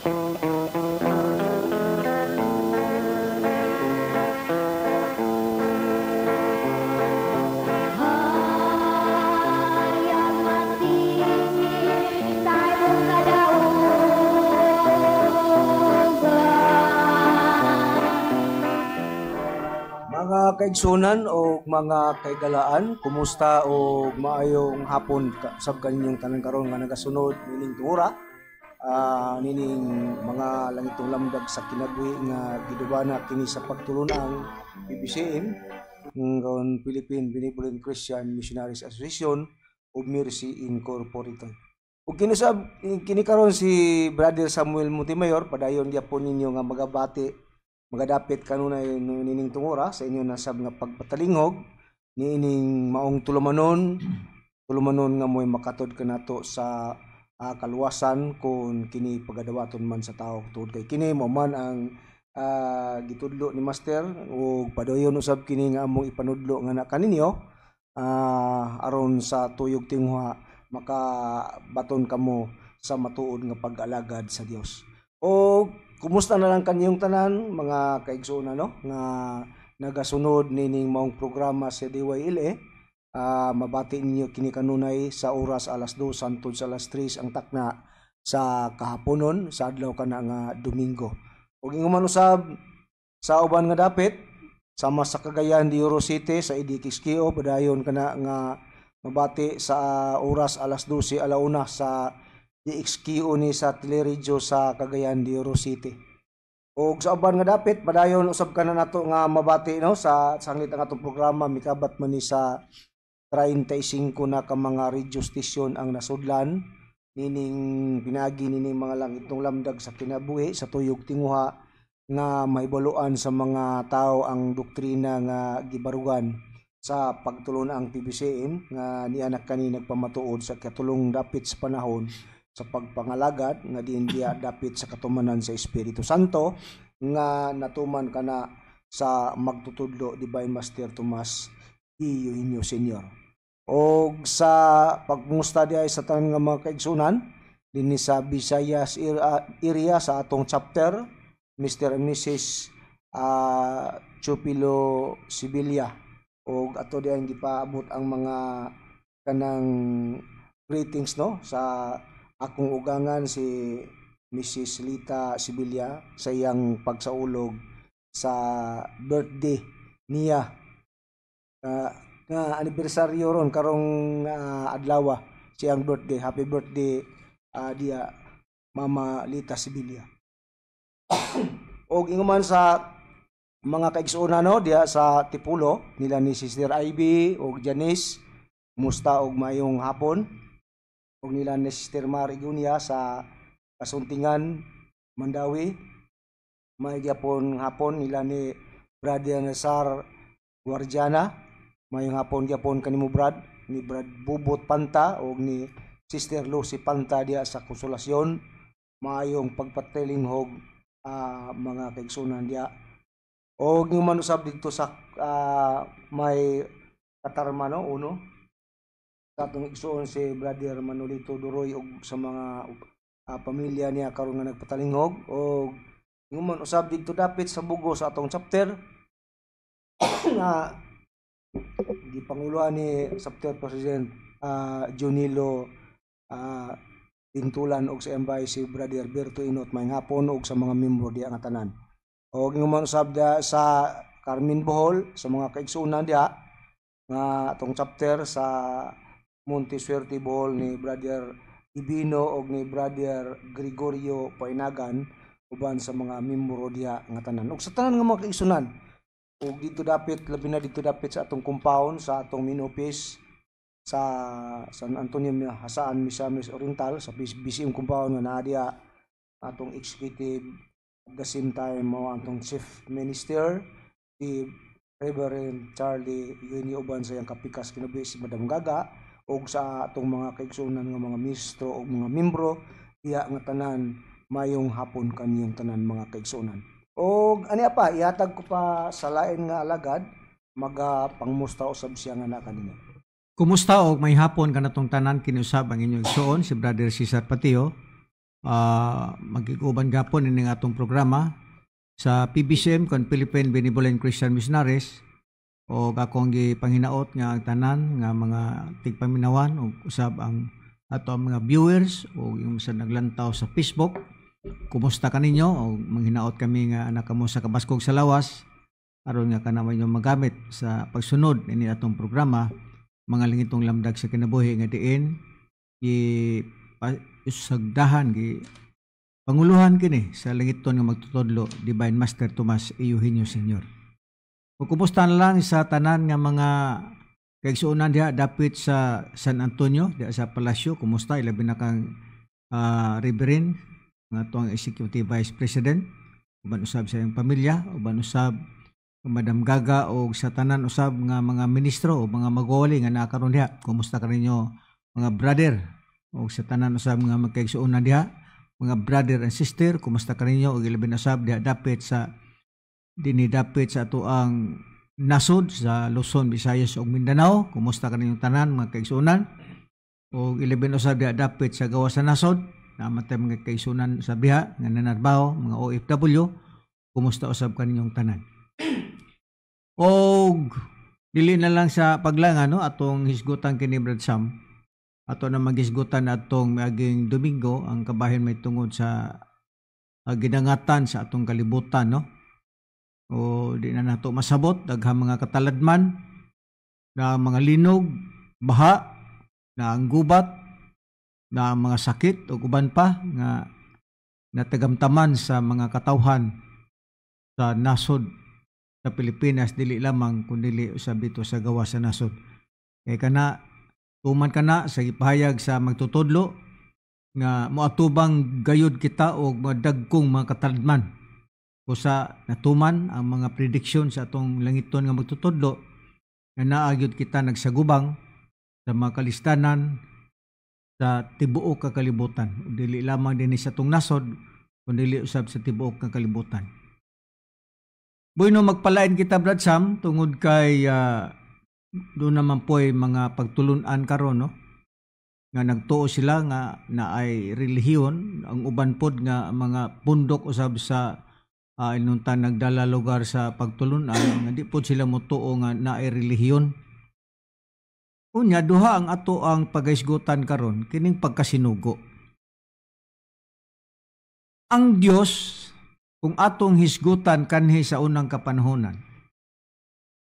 Mga kaigsunan o mga kaigalaan, kumusta o maayong hapon sab kaninyong tanan karon nga nagasunod nining tuura, nining mga langitong lamdag sa kinabuhi nga gidubana kini sa pagtulon-ang PBCM ng Philippine Benevolent Christian Missionaries Association ug Mercy Incorporated. Ug kini sab kini karon si Brother Samuel Montemayor, padayon gyapon ninyo nga magabati magadapit kanunay nining tungura sa inyo nasab nga pagpatalingog niining maong tulumanon tulumanon nga mo'y makatod kanato sa kaluwasan kung kini pagadawaton man sa tao, tungod kay kini mao man ang gitudlo ni Master ug padayon usab kini nga among ipanudlo nga na kaninyo, aron sa tuyog tinguha makabaton kamo sa matuod nga pag-alagad sa Dios. O kumusta na lang kanyong tanan mga kaigsoon, no, nga nagasunod nining maong programa sa DYLA. Mabati ninyo kini kanunay sa oras alas 2 hangtod sa alas 3 ang takna sa kahaponon sa adlaw kana nga Domingo. Ug ingon man usab sa uban nga dapit sama sa Cagayan de Oro City sa IDKSKO, padayon kana nga mabati sa oras alas 12 alauna sa DXQO ni sa teleradyo sa Cagayan de Oro City. Og sa uban nga dapit padayon usab kana nato nga mabati, no, sa sanglit ang atong programa mikabat man ni sa 35 na ka mga radio station ang nasudlan nining pinagi nining mga langitong lamdag sa kinabuhi sa tuyog tinguha nga mahibaluan sa mga tao ang doktrina nga gibarugan sa pagtulon ang PBCM nga nianak kani nagpamatuod sa katulong dapit sa panahon sa pagpangalagad nga diin diya dapit sa katumanan sa Espiritu Santo nga natuman kana sa magtutudlo Divine Master Tomas E. Eugenio Senior. Og sa pagmusta diay sa tanan nga mga kaigsunan dinhi sa Visayas area sa atong chapter, Mr. and Mrs. Chupilo Sibilia, og ato diay gipaabot ang mga kanang greetings, no, sa akong ugangan si Mrs. Lita Sibilia sa iyang pagsaulog sa birthday niya, nga anibersaryo ron karong adlaw siyang birthday. Happy birthday diya Mama Lita Sibilia. Og ingon man sa mga kaigsuonan, no, diya sa Tipulo nila ni Sister Ivy og Janice, musta og maayong hapon. Og nila ni Sister Mar Igunia sa Kasuntingan, Mandawi, may gyapon hapon. Nila ni Brother Nazar Guardiana, mayong hapon gyapon kanimo, Brad. Ni Brad Bubot Panta og ni Sister Lucy Panta diya sa Konsolasyon, maayong pagpatilinghog mga kaigsunan diya. Og yung manusab dito sa may Katarma, no, uno sa atong igsuon si Brother Manolito Duroy og sa mga pamilya niya karon nga nagpatalingog. Og ingon usab didto dapit sa Bugo sa atong chapter nga gipanguluhan ni chapter president Junilo Pintulan og sa iyang si Brother Berto Inot, may hapon og sa mga membro diya nga tanan. Og ingon usab sa Carmen, Bohol, sa mga kaigsuonan diha nga atong chapter sa Monte Suerte, Bohol, ni Brother Ibino og ni Brother Gregorio Painagan uban sa mga membro diha nga tanan. Og sa tanan nga mga kaigsuonan og dito dapit, labi na dito dapit sa atong compound, sa atong main office sa San Antonio, Jasaan, Misamis Oriental, sa BCM compound nga naa diha atong executive, at the same time mo atong chief minister si Reverend Charlie Eugenio uban sa iyang kapikas kinabuhi si Madam Gaga, og sa atong mga kaigsuonan nga mga ministro og mga membro diha nga tanan, mayong hapon kaniyong tanan, mga kaigsuonan. Og ani pa ihatag ko pa sa lain nga alagad, maga pangmusta usab siya nga na kaninyo. Kumusta og may hapon kanatong tanan, kinusab ang inyong igsoon si Brother Cesar Patio. Magkikuban gapon ining atong programa sa PBCM kon Philippine Benevolent Christian Missionaries o akong gipanghinaot nga ang tanan nga mga tigpaminawan ug usab ang ato ang mga viewers o yung sa naglantaw sa Facebook, kumusta kaninyo? O manghinaot kami nga anak kamo sa kabaskog sa lawas aron nga kanamo inyong magamit sa pagsunod ini atong programa, Mga Lingitong Lamdag sa Kinabuhi, nga diin gi sagdahan gi panguluhan kini sa langiton nga magtutudlo, Divine Master Tomas Eugenio Senior. Kung kumusta na lang sa tanan nga mga kaigsuonan diha dapit sa San Antonio, diha sa Palasyo, kumusta, ilabi na kang Reverend nga atong Executive Vice President, uban usab sa iyang pamilya, uban usab Madam Gaga o sa tanan usab nga mga ministro o mga magwawali nga naa karon diha. Kumusta kaninyo, mga brother, o sa tanan usab nga magkaigsuonan diha, mga brother and sister, kumusta kaninyo? Og ilabi na usab diha dapit sa dinhi dapit sa atoang nasod sa Luzon, Visayas ug Mindanao, kumusta kaninyong tanan, mga kaigsuonan? Og ilabi na usab diha dapit sa gawas sa nasod, namatay mga kaigsuonan sa diha nga nanarbaho, mga OFW, kumusta usab kaninyong tanan? Og dili na lang sa paglangan, no, atong hisgutan kini, Brad Sam, ato na maghisgutan atong miaging Domingo ang kabahin may tungod sa gidangatan sa atong kalibutan, no? O di na nato masabot, daghang mga kataladman na mga linog, baha, na ang gubat, na ang mga sakit ug uban pa nga natagamtaman sa mga katawhan sa nasod sa Pilipinas, dili lamang kundi usab dito sa gawas sa nasod. Kay kana tuman kana sa gipahayag sa magtutudlo nga moatubang gayud kita og madagkong mga kataladman. Usa natuman ang mga prediction sa atong langiton nga magtutudlo nga naa gyud kita nagsagubang sa mga kalistanan sa tibuok ka kalibutan. Dili lamang dinhi sa atong nasod kundi usab sa tibuok nga kalibutan. Bueno, magpalain kita, Brad Sam, tungod kay doon naman po ay mga pagtulunan karon, no, nga nagtuo sila nga naay relihiyon, ang uban pod nga mga pundok usab sa inuntan nagdala lugar sa pagtulunan nga di pod sila motuo nga naay relihiyon. Unya duha ang ato ang pagahisgutan karon kining pagkasinugo. Ang Dios kung atong hisgutan kanhi sa unang kapanahonan,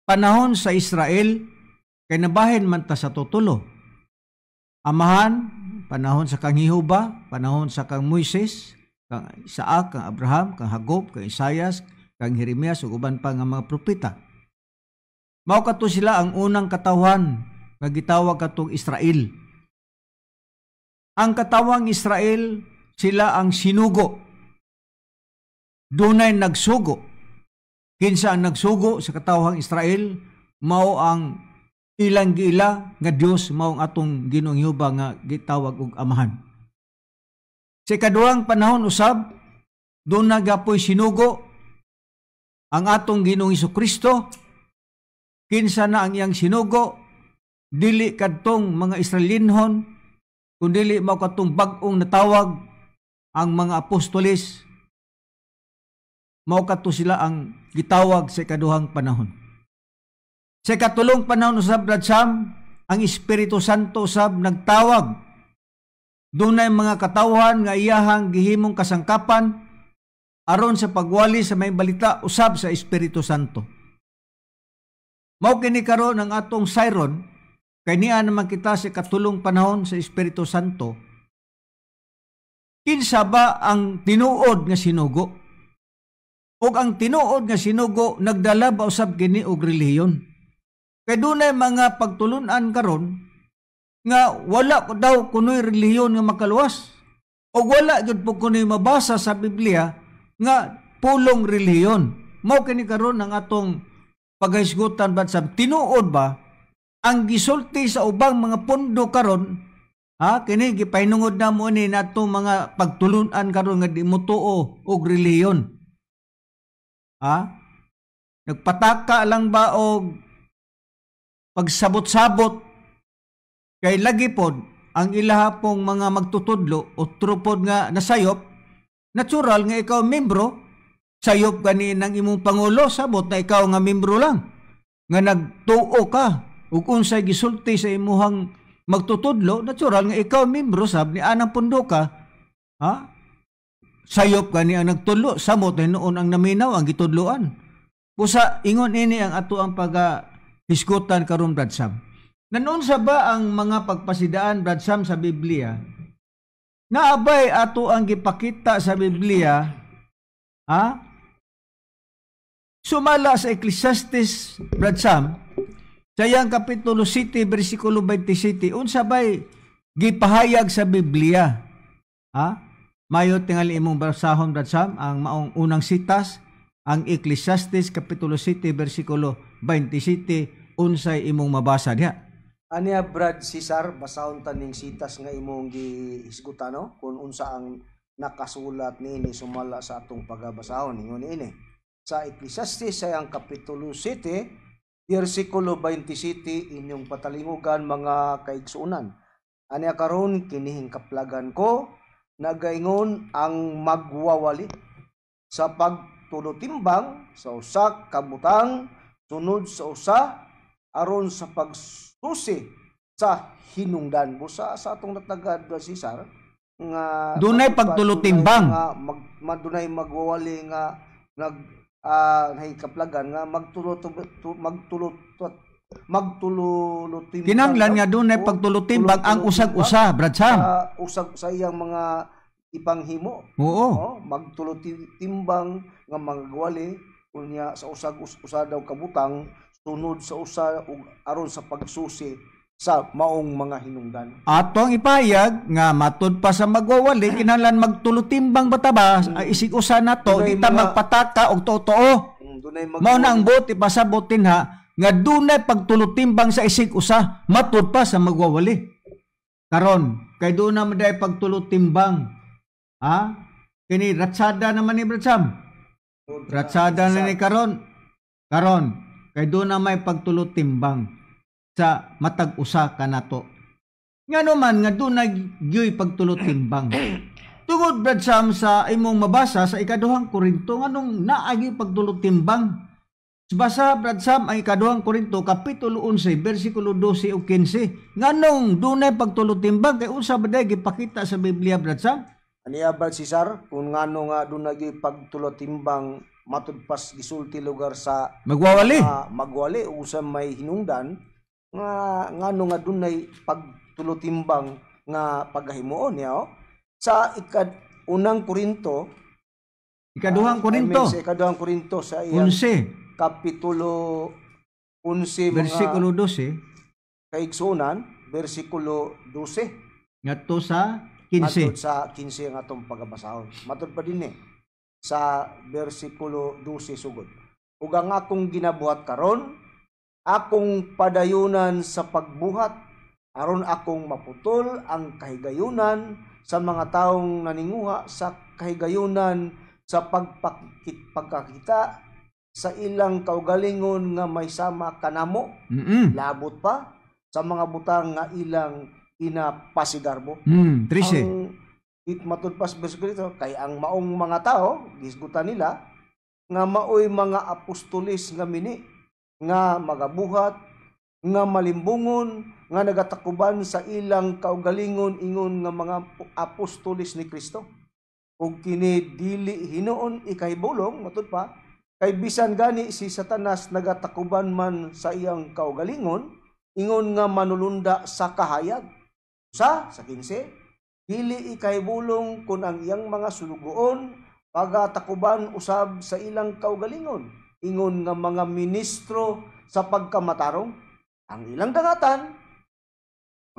panahon sa Israel, kay nabahin man ta sa tutulo. Amahan, panahon sa kang Jehova, panahon sa kang Moises, kang Isaac, kang Abraham, kang Jacob, kang Isayas, kang Jeremias ug uban pa nga mga propeta. Mao kato sila ang unang katawhan nga gitawag katong Israel. Ang katawang Israel, sila ang sinugo. Dunay nagsugo. Kinsa ang nagsugo sa katawhang Israel? Mao ang ilang giila nga Dios, mao ang atong Ginoong Jehova nga gitawag og Amahan. Sa ikaduhang panahon usab, doon na gapoy sinugo ang atong Ginoong Hesukristo. Kinsa na ang iyang sinugo? Dili kadtong mga Israelinhon, kundili mao kadtong bag-ong natawag ang mga apostoles. Mao kadto sila ang gitawag sa ikaduhang panahon. Sa ikatulong panahon usab, Brad Sam, ang Espiritu Santo usab nagtawag. Dunay mga katawhan nga iyahang gihimong kasangkapan aron sa pagwali sa may balita usab sa Espiritu Santo. Mao kini karon ang atong siron, kay niya naman kita sa katulong panahon sa Espiritu Santo. Kinsa ba ang tinuod nga sinugo? Og ang tinuod nga sinugo nagdala ba usab kini og relihiyon? Kay dunay mga pagtulunan karon nga wala ko daw kunoy relihiyon nga makaluwas. O wala gyud po kunoy mabasa sa Biblia nga pulong relihiyon. Mao kini karon ang atong paghisgutan ba sa tinuod ba ang gisulti sa ubang mga pundo karon, ha, kini gipahinungod na mo ni natong mga pagtulunan karon nga di motuo og relihiyon. Ha? Nagpataka lang ba og pagsabot-sabot kay lagi pod ang ilaha pong mga magtutudlo otro pod nga nasayop, natural nga ikaw membro, sayop gani ng imong pangulo, sabot na ikaw nga membro lang nga nagtuo ka ug unsay gisulti sa imuhang magtutudlo, natural nga ikaw membro sab ni anang pundo ka, ha? Sayop gani ang nagtudlo, samot na noon ang naminaw ang gitudloan. Busa ingon ini ang ato ang pagahisgutan karon, Brad Sam. Nanunsa ba ang mga pagpasidaan, Brad Sam, sa Biblia? Naabay ato ang gipakita sa Biblia, ha? Sumala sa Ecclesiastes, Brad Sam, sa iyang kapitulo 7, versikulo 27, unsa bay gipahayag sa Biblia? Ha? Mayo tingali imong basahon, Brad Sam, ang maong unang sitas, ang Ecclesiastes kapitulo 7, versikulo 27, unsay imong mabasa diha? Aniya, Brad Cesar, basahon ta ning sitas nga imong gihisgutan, no? Kung unsa ang nakasulat niini sumala sa atong pagabasahon, ingon niini. Sa Ecclesiastes sa iyang kapitulo 7, versikulo 27, inyong patalingugan mga kaigsuonan. Aniya karon kinihing kaplagan ko, nagaingon ang magwawali sa pagtulutimbang sa usa ka butang sunod sa usa aron sa pagsusi sa hinungdan. Busa sa atong natagad, Cesar, nga dunay pagtulutimbang nga dunay magwawali nga nag kaplagan nga magtulutimbang. Kinahanglan nga dunay pagtulutimbang ang usag-usa, Brad Sam. Usag sa iyang mga ipanghimo. Oo. Oh, magtulutimbang nga magwali unya sa usag-usa daw kabutang sunod sa usa ug aron sa pagsusi sa maong mga hinungdan. Atong ipahayag nga matud pa sa magwawali kinahanglan magtulutimbang bata ba isig usa nato, di ta magpataka og totoo. Mao na ang buot ipasabot dinha nga dunay pagtulutimbang sa isig usa matud pa sa magwawali. Karon kay doon na maday pagtulutimbang. Ha? Kini ratsada naman ni Brad Sam. Ratsada na ni karon. Karon kay doon na may pagtulutimbang sa matag usa kanato. Ngano man nga dunay gyoy pagtulutimbang. Tungod, Brad Sam, sa imong mabasa sa ikaduhang Korinto, nganong naagi pagtulutimbang? Basa, Brad Sam, ang ikaduhang Korinto kapitulo 11 bersikulo 12 ug 15. Nganong dunay pagtulutimbang kay unsa ba day gipakita sa Biblia, Brad Sam? Aniya, Brad Cesar, kung ngano nga dunay pagtulutimbang matud pas gisulti lugar sa magwawali. Magwali o sa may hinungdan nga ngano nga dunay pagtulutimbang nga paghimuon niya, oh. Sa unang Korinto, ikaduhang Korinto, sa ikaduhang Korinto sa iyang 11 kapitulo 11 versikulo 12 kaigsuonan, versikulo 12 ngadto sa 15. Matud sa 15 ang atong pagabasahon. Matud pa din sa versikulo 12 sugod. Ug ang akong ginabuhat karon, akong padayunan sa pagbuhat aron akong maputol ang kahigayunan sa mga taong naninguha sa kahigayunan sa pagkakita sa ilang kaugalingon nga may sama kanamo. Labot pa sa mga butang nga ilang inapasigarbo. 13. Ang matud pas bersikulo ito, kay ang maong mga tao gisgutan nila nga maoy mga apostolis nga mini nga magabuhat nga malimbungon nga nagatakuban sa ilang kaugalingon ingon nga mga apostolis ni Kristo. Ug kini dili hinuon ikahibulong matud pa kay bisan gani si Satanas nagatakuban man sa iyang kaugalingon ingon nga manulunda sa kahayag. Sa 15, dili ikahibulong kun ang iyang mga sulugoon pagatakuban usab sa ilang kaugalingon ingon nga mga ministro sa pagkamatarong. Ang ilang dangatan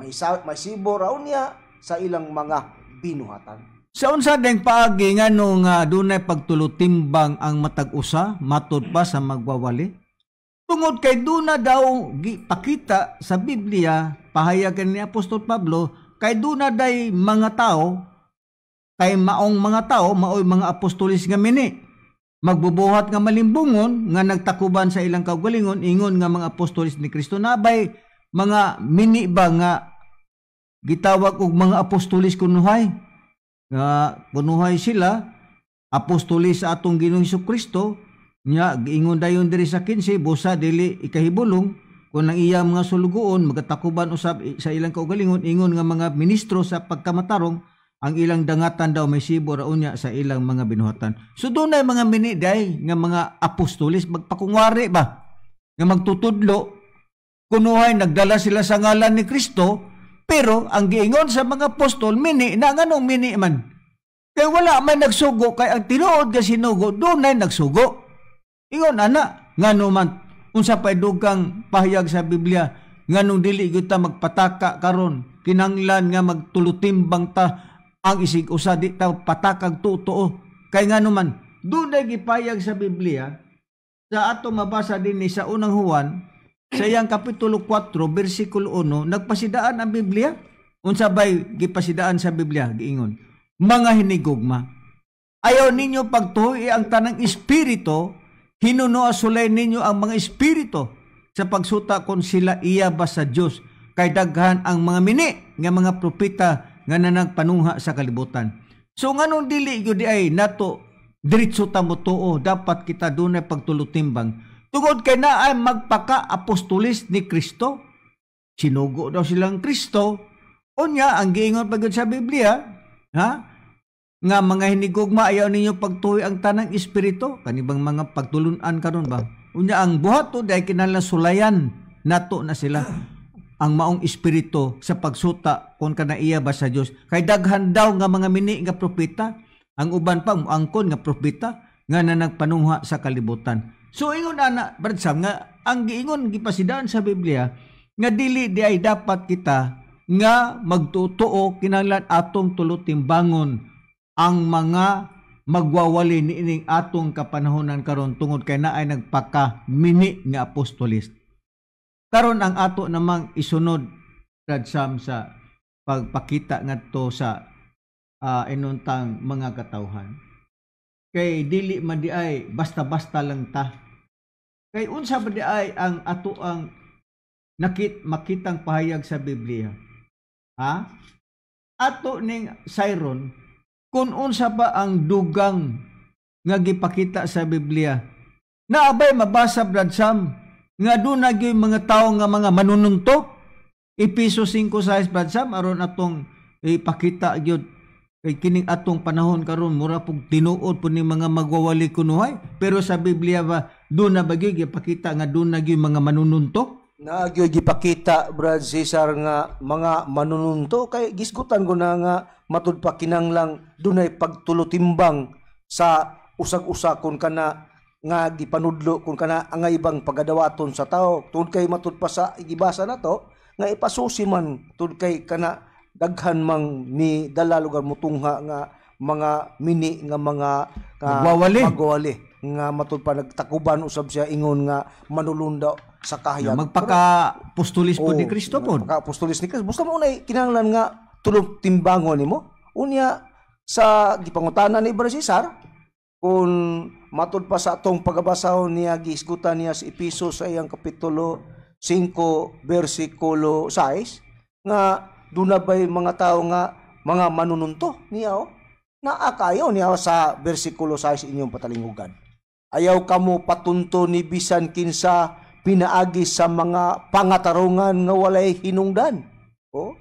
may sibo raw niya sa ilang mga binuhatan. Sa unsa ding paagi nganong dunay pagtulutimbang ang matag usa matud pa sa magwawali? Tungod kay duna daw gipakita sa Biblia, pahayag ni Apostol Pablo, kay duna day mga tao, kay maong mga tao maoy mga apostolis nga mini, magbubuhat nga malimbungon nga nagtakuban sa ilang kaugalingon ingon nga mga apostolis ni Kristo. Nabay mga mini ba nga Gitawag og mga apostolis kunuhay. Nga kunuhay sila apostolis sa atong Ginoong Kristo. Nya giingon dayon diri sa 15, busa dili ikahibulong kung ang iyang mga sulugoon magatakuban usab sa ilang kaugalingon, ingon nga mga ministro sa pagkamatarong, ang ilang dangatan daw may sibo ra unya sa ilang mga binuhatan. So dunay mga mini day nga mga apostolis magpakungwari ba nga magtutudlo, kunuhay nagdala sila sa ngalan ni Kristo, pero ang giingon sa mga apostol mini na. Nganong mini man? Kay wala man nagsugo, kay ang tinuod nga sinugo dunay nagsugo. Ingon ana, ngano man, unsa pay dugang pahayag sa Biblia nganong dili gyud ta magpataka karon? Kinahanglan nga magtulutimbang ta ang isig usa, di ta patakag totoo. Kay ngano man, dunay gipayag sa Biblia sa ato mabasa dinhi sa Unang Juan sa iyang kapitulo 4 bersikulo 1, nagpasidaan ang Biblia. Unsa bay gipasidaan sa Biblia? Giingon, "Mga hinigugma, ayaw ninyo pagtuoy ang tanang espiritu, hinunoa sulay ninyo ang mga espiritu sa pagsuta kung sila iya ba sa Dios, kay daghan ang mga mini nga mga propeta nga nanagpanuha sa kalibutan." So nganong dili gyud ay nato diretso ta motuo? Dapat kita dunay pagtulutimbang tungod kay naay magpaka-apostolis ni Kristo. Sinugo daw silang Kristo. Unya ang giingon pa gyud sa Biblia, ha, nga mga hinigugma, ayaw ninyo pagtuoy ang tanang espiritu, kanibang mga pagtulunan karon ba. Unya ang buhat to dahil kinahanglan sulayan nato na sila ang maong espiritu sa pagsuta kung kanaiya ba sa Dios, kay daghan daw nga mga mini nga propeta, ang uban pa moangkon nga propeta nga nanagpanuha sa kalibutan. So ingon ana, Brad Sam, nga ang giingon gipasidaan sa Biblia nga dili di ay dapat kita nga magtutuo, kinahanglan atong tulutimbangon ang mga magwawali niining atong kapanahonan karon tungod kay naay nagpaka mini nga apostolis. Karon ang ato namang isunod, Brad Sam, sa pagpakita ngadto sa inuntang mga katawhan. Kay dili man di ay basta-basta lang ta. Kay unsa ba di ay ang ato ang makitang pahayag sa Biblia? Ha? Ato ning sayron kung unsa ba ang dugang nga gipakita sa Biblia. Naabay mabasa, Brad Sam, nga doon na gyud mga tao nga mga manununto. Epeso 5:6, Brad Sam, aron atong ipakita gyud kay kining atong panahon karon mura pug tinuod pud ni mga magwawali kunuhay. Pero sa Biblia ba doon na ba gyud gipakita nga doon na gyud mga manununto? Naa gyud gipakita, Brad Cesar, nga mga manununto, kay gisgutan ko na nga matud pa kinanglang dunay pagtulutimbang sa usag-usa kun kana nga gipanudlo, kun kana ang ibang pagadawaton sa tao, tungod kay matud pa sa gibasa nato nga ipasusi man tungod kay kana daghan mang ni dala lugar mutungha nga mga mini nga mga magwawali, magwawali nga matud pa nagtakuban usab siya ingon nga manulunda sa kahayag. Magpaka-apostolis po ni Kristo po. Magpaka-apostolis ni Kristo. Basta mo unay kinahanglan nga tulog timbangon nimo. Unya sa gipangutana ni Brad Cesar, kung matud pa sa atong pagabasahon niya, gihisgutan niya sa Epeso sa iyang kapitulo 5 bersikulo 6 nga duna bay mga tao nga mga manununto niya, oh. Naa kayo niya sa bersikulo 6 inyong patalingugan. "Ayaw kamo patunto ni bisan kinsa pinaagi sa mga pangatarungan nga walay hinungdan." Oh?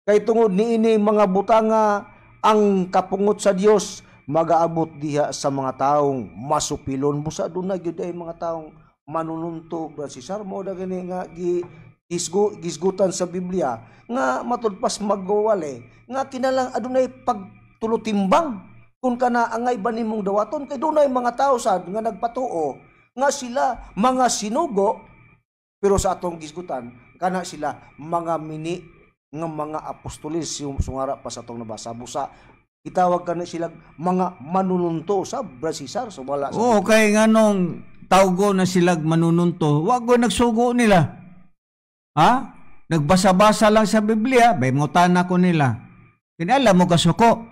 Kay tungod niini mga butanga ang kapungot sa Dios magaabot diha sa mga taong masupilon. Busa doon na gyud ay mga taong manununto, Brad Cesar, mo da gani nga gisgutan sa Biblia nga matud pas magwawali nga kinalang adunay pagtulutimbang kung kana angay ba nimong dawaton, kay dunay mga tao sad nga nagpatuo nga sila mga sinugo, pero sa atong gisgutan kana sila mga mini nga mga apostolis, sungara pa sa atong nabasa. Busa gitawag kana sila mga manununto sa Brad Cesar. So wala sa Oo, kay nganong tawgo na sila manununto, wa go nagsugo nila. Ha? Nagbasa-basa lang sa Biblia, bay mangutana ko nila. Kinala mo kasuko.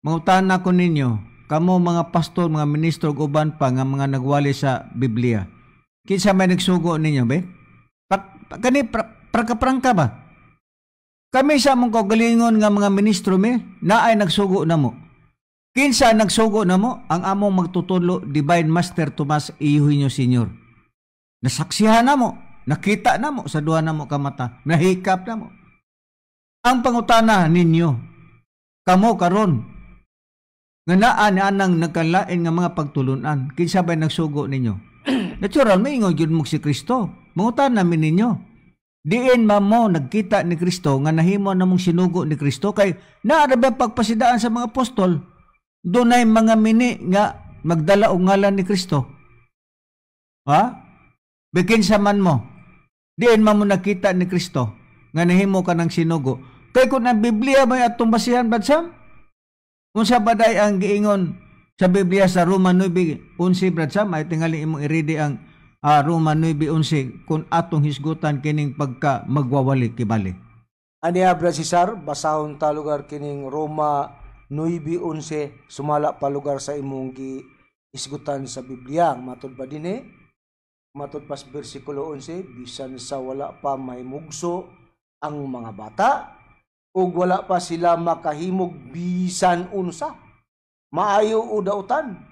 Mangutana ko ninyo, kamo mga pastor, mga ministro ug uban pa nga mga nagwali sa Biblia. Kinsa may nagsugo ninyo, be? Kani prangka-prangka ba? Kami sa among kaugalingon nga mga ministro mi, naay nagsugo namo. Kinsa nagsugo namo? Ang among magtutudlo, Divine Master Tomas Eugenio Senior. Nasaksihan namo, nakita namo sa duha namo ka mata, nahikap namo. Ang pangutana ninyo, kamo karon nga naa ni anang nagkalain nga mga pagtulunan, kinsa bay nagsugo ninyo? Natural, maingon gyud mo si Kristo. Mangutana mi ninyo. Diin man mo nagkita ni Kristo nga nahimo namong sinugo ni Kristo? Kay naa ra ba pagpasidaan sa mga apostol? Dunay mga mini nga magdala og ngalan ni Kristo. Ha? Bikin sa man mo. Diin man mo nakita ni Kristo nga nahimo ka ng sinugo? Kay kung ang Biblia may atong basihan, Brad Sam? Unsa ba day ang giingon sa Biblia sa Roma 9:11, Brad Sam? Ay tingali imong iridi ang Roma 9:11 kung atong hisgutan kining pagka magwawali kibali. Aniya, Brad Cesar, basahon ta lugar kining Roma 9:11 sumala pa lugar sa imong gihisgutan sa Biblia. Matod pa dinhi, matod pa sa bersikulo 11, bisan sa wala pa may mugso ang mga bata ug wala pa sila makahimog bisan unsa, maayo o dautan,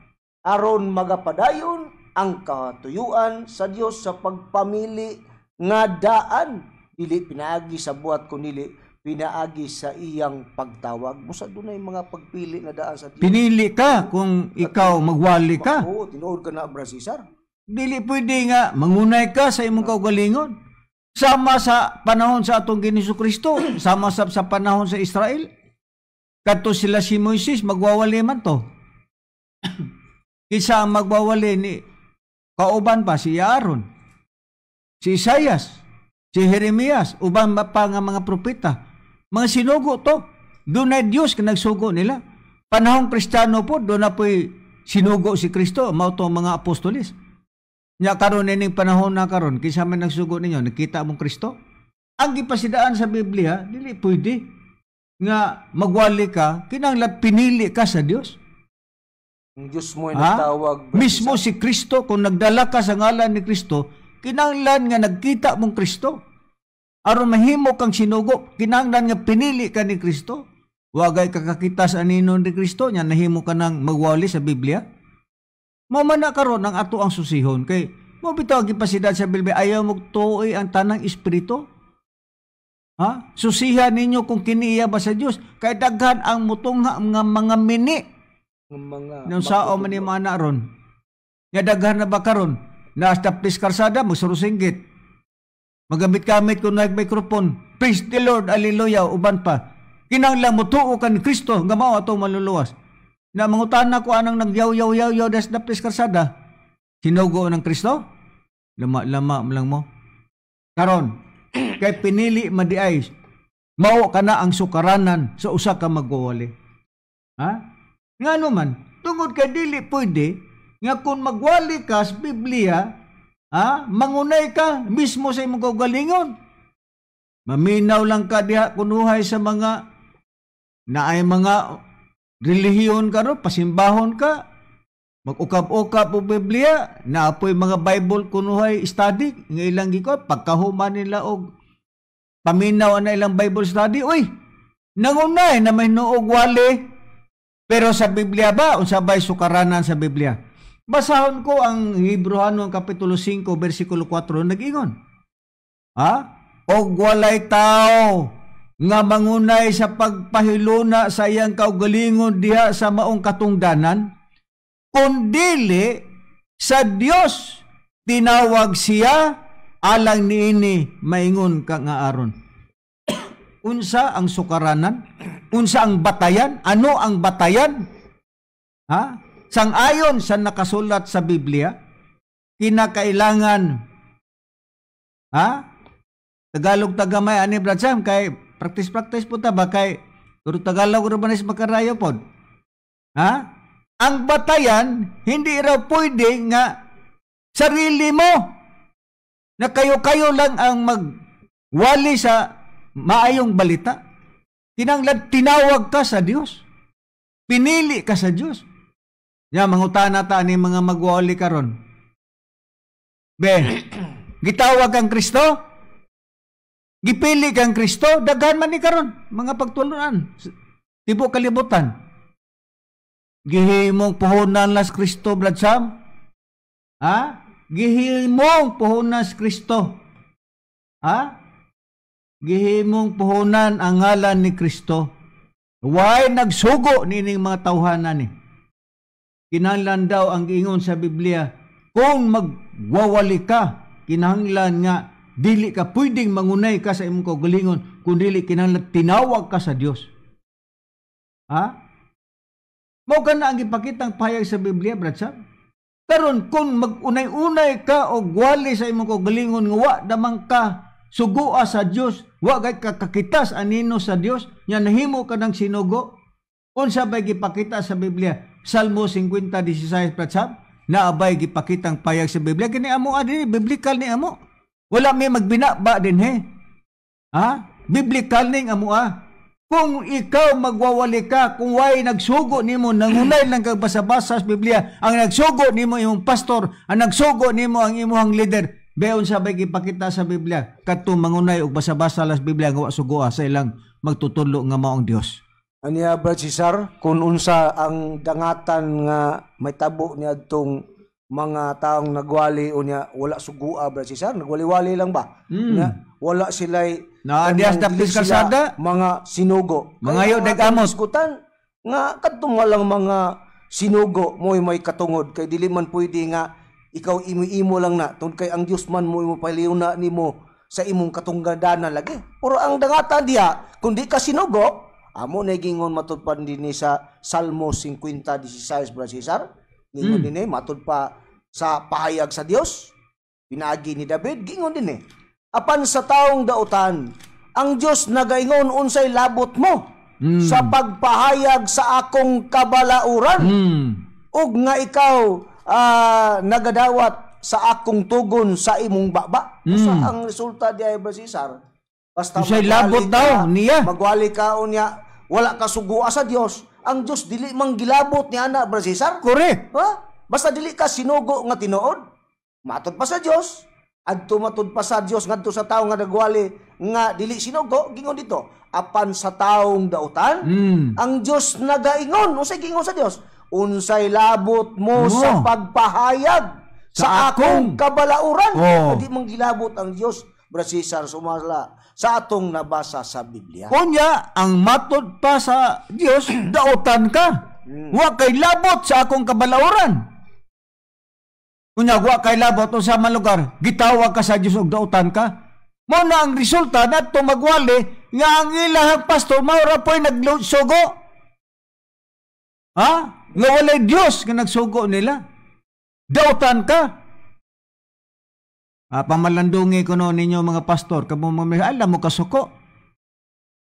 aron magapadayon ang katuyuan sa Dios sa pagpamili nga daan, dili pinaagi sa buhat kunili pinaagi sa iyang pagtawag. Busa dunay mga pagpili nga daan sa Dios. Pinili ka kung ikaw magwali ka. Oo, tinuod ka na, Brad Cesar. Dili pwede nga mangunay ka sa imong kaugalingon. Sama sa panahon sa atong Ginoong Kristo, sama sa panahon sa Israel. Kadto sila si Moises, magwawali man to. Kinsa ang magwawali ni kauban pa si Aaron, si Isaias, si Jeremias, uban pa nga mga propeta. Mga sinugo to. Doon ay Diyos ka nagsugo nila. Panahong Kristiyano po, doon na po'y sinugo si Kristo, mao to mga apostolis. Nya karon ining panahon na karon, kinsa man nagsugo ninyo, nakita mong Kristo? Ang gipasidaan sa Biblia, dili pwede nga magwali ka, kinahanglan pinili ka sa Dios. Ang Diyos mo ay nagtawag. Mismo si Kristo, kung nagdala ka sa ngalan ni Kristo, kinahanglan nga nagkita mong Kristo. Aron mahimo kang sinugo, kinahanglan nga pinili ka ni Kristo. Wagay kakakita sa anino ni Kristo, nya nahimo ka nang magwali sa Biblia. Mao man na karon ang ato ang susihon kay mo bitaw gipasidaan sa Biblia, ayaw magtuoy ang tanang espiritu. Ha? Susihan ninyo kung kiniiya ba sa Dios, kay daghan ang mutungha nga mga mini. Mga nang sao man ni mana ron. Nya daghan na ba karon? Naa sa plis karsada magsurusinggit. Magamit-gamit kun nag microphone. Praise the Lord, hallelujah, uban pa. Kinahanglan motuo ka ni Kristo nga mao atong maluluwas. Na mangutana ko anang nagyaw-yaw-yaw-yaw das dapis karsada. Sinugo ng Kristo? Lama-lama lang mo. Karon, kay pinili madiay, mao ka na ang sukaranan sa usa ka magwawali. Ha? Ngano man, tungod kay dili pwede nga kung magwali ka sa Biblia, ha, mangunay ka mismo sa imong kaugalingon. Maminaw lang ka diha kunuhay sa mga naay mga relihiyon karon, pasimbahon ka, mag-ukab-ukab og Biblia, naapoy mga Bible kunuhay study nga ilang gikot pagkahuman nila og paminaw na ilang Bible study, uy, nangunay na may nuog wali. Pero sa Biblia ba, unsa bay sukaranan sa Biblia? Basahon ko ang Hebreohanon Kapitulo 5, versikulo 4, nag-ingon. Ha? Og walay tao nga mangunay sa pagpahiluna sa iyang kaugalingon diha sa maong katungdanan, kundili sa Dios tinawag siya alang niini maingon ka nga aron. Unsa ang sukaranan? Unsa ang batayan? Ano ang batayan? Ha? Sang-ayon sa nakasulat sa Biblia, kinakailangan, ha? Tagalog tagamay ani Brad Sam kay practice-practice po ta ba kay puro Tagalog ra ba ni makarayo pod. Ha? Ang batayan hindi raw pwede nga sarili mo na kayo-kayo lang ang magwali sa maayong balita. Kinahanglan tinawag ka sa Dios. Pinili ka sa Dios. Ya mangutana ta ani mga magwali karon. Be, gitawag ang Kristo? Gipili kang Kristo, daghan man ni karon mga pagtulunan tibuok kalibutan. Gihimong puhunan las Kristo, Brad Sam. Ha? Gihimong puhunan si Kristo. Ha? Gihimong puhunan ang ngalan ni Kristo. Why nagsugo nining mga tawhana ni? Kinahanglan daw ang giingon sa Biblia, kung magwawali ka, kinahanglan nga dili ka pwedeng mangunay ka sa imong kaugalingon kung dili kinahanglan tinawag ka sa Dios. Ha? Mao kana ang gipakitang pahayag sa Biblia, Brad Sam. Karon kung magunay-unay ka og wali sa imong kaugalingon nga wa damang ka sugua sa Dios, wa kay kakakitas anino sa Dios, nya nahimo ka ng sinugo, unsa bay gipakita sa Biblia? Salmo 50:16, Brad Sam, naabay gipakitang pahayag sa Biblia. Kini amo adini biblical ni amo. Wala may magbinaba din he. Ha? Biblical ning amo ah. Kung ikaw magwawali ka, kung way nagsugo nimo, nangunay lang kag basa-basa sa Biblia, ang nagsugo nimo imong pastor, ang nagsugo nimo ang imong leader, beon sa bay gipakita sa Biblia, kadto mangunay og basa-basa las Biblia nga wa sugoa sa ilang magtutudlo nga mao ang Dios. Aniya, Brad Cesar, kung unsa ang dangatan nga may tabo niadtong mga taong nagwali o niya wala sugua, Brad Cesar, nagwali-wali lang ba? Na, wala sila'y na dias dapis kalsada mga sinugo. Mga yo nag-amot iskutan nga kadtong walang mga sinugo mo'y may katungod kay dili man pwede nga ikaw imo-imo lang na tungod kay ang Dios man mo imo paliuna nimo sa imong katunggadanan lagi. Pero ang dangatan diha kung di ka sinugo, amo na gingon matud pa dinhi sa Salmo 50:16, Brad Cesar. Gingon dinhi matud pa sa pahayag sa Dios pinaagi ni David, gingon dinhi. Apan sa taong dautan, ang Dios nagaingon, unsay labot mo sa pagpahayag sa akong kabalauran ug nga ikaw nagadawat sa akong tugon sa imong baba. Usa ang resulta di ay, Brad Cesar? Basta unsay labot daw niya? Magwali ka unya wala ka sugua sa Dios, ang Dios dili man gilabot ni ana, Brad Cesar. Correct. Ha? Basta dili ka sinugo nga tinuod, matud pa sa Dios. Adto matud pa sa Dios ngadto sa tawo nga nagwali nga dili sinugo, gingon dito, apan sa taong dautan, ang Dios nagaingon. Unsay gingon sa Dios? Unsay labot mo sa pagpahayag sa akong kabalauran? Di man gilabot ang Dios, Brad Cesar, sumala sa atong nabasa sa Biblia. Unya, ang matod pa sa Dios, dautan ka. Wa kay labot sa akong kabalauran. Unya, wa kay labot unsa man lugar, gitawag ka sa Dios og dautan ka. Mao na ang resulta nadto magwali nga ang ilahang pastor mao ra poy nagsugo. Ha? Nga walay Dios nga nagsugo nila. Dautan ka. Pamalandungi ko no ninyo mga pastor, kamo mga alam mo kasuko.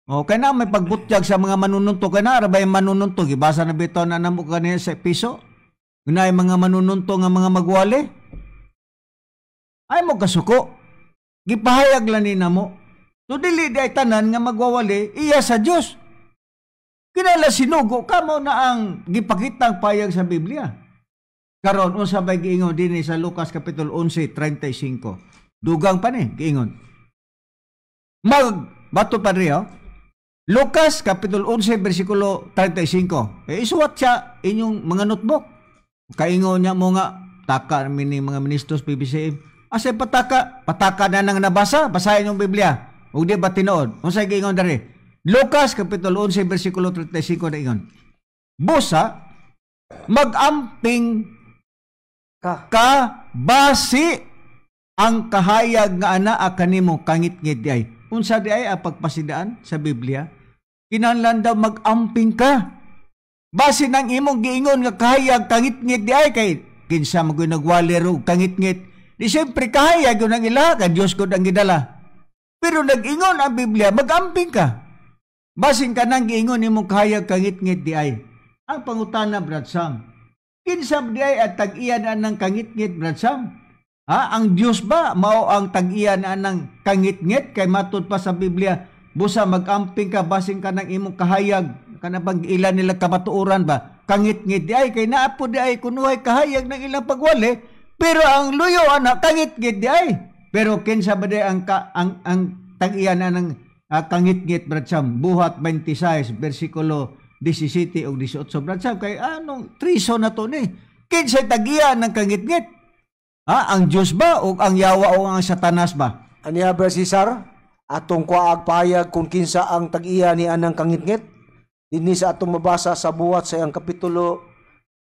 O kay na may pagbutyag sa mga manununto, kay na ra bay manununto, gibasa na bitaw na namo kanina sa piso. Gunay mga manununto nga mga magwali. Ay mo kasuko. Gipahayag lang ni namo. So dili di ay tanan nga magwawali iya sa Dios. Kinala sinugo kamo na ang gipakitang payag sa Biblia. Karon unsa bay giingon dinhi sa Lucas kapitulo 11:35. Dugang pa ni giingon. Magbato pa riyo. Lucas kapitulo 11 bersikulo 35. Eh, isuwat siya inyong mga notebook. Kaingon niya mo nga taka ni mga ministros PBCM. Asa pataka? Pataka na nang nabasa, basahin yung Biblia. Ug di ba tinuod? Unsay giingon diri? Lucas kapitulo 11 bersikulo 35 na ingon. Busa magamping ka basi ang kahayag nga anaa kanimo kangitngit di ay. Unsa di ay ang pagpasidaan sa Biblia? Kinahanglan daw magamping ka. Basi nang imong giingon nga kahayag kangitngit di ay kay kinsa man gyud nagwali ro kangitngit. Di siyempre kahayag yun ang ila kay Dios gud ang gidala. Pero nag-ingon ang Biblia, magamping ka. Basin ka nang giingon nimong kahayag kangitngit di ay. Ang pangutana, Brad Sam, kinsa di ay at tag-iyan anang kangitngit, Brad Sam? Ha? Ang Dios ba mao ang tag-iyan anang kangitngit? Kay matud pa sa Biblia, busa magamping ka, basin ka ng imong kahayag, kana bang ilan nila kamatuoran ba? Kangitngit di ay, kay naapo di ay kunuhay kahayag ng ilang pagwali, pero ang luyo ana kangitngit di ay. Pero kinsa ba di ang tag-iya na ng kangitngit, Brad Sam? Buhat 26 versikulo 17 ug 18, Brad Sam, kay anong treason na to ni? Kinsay tag-iya ng kangitngit? Ha, ang Dios ba o ang yawa o ang Satanas ba? Aniya, Brad Cesar, atong kuaag pahayag kung kinsa ang tag-iya ni anang kangitngit. Dinhi sa atong mabasa sa Buhat sa iyang kapitulo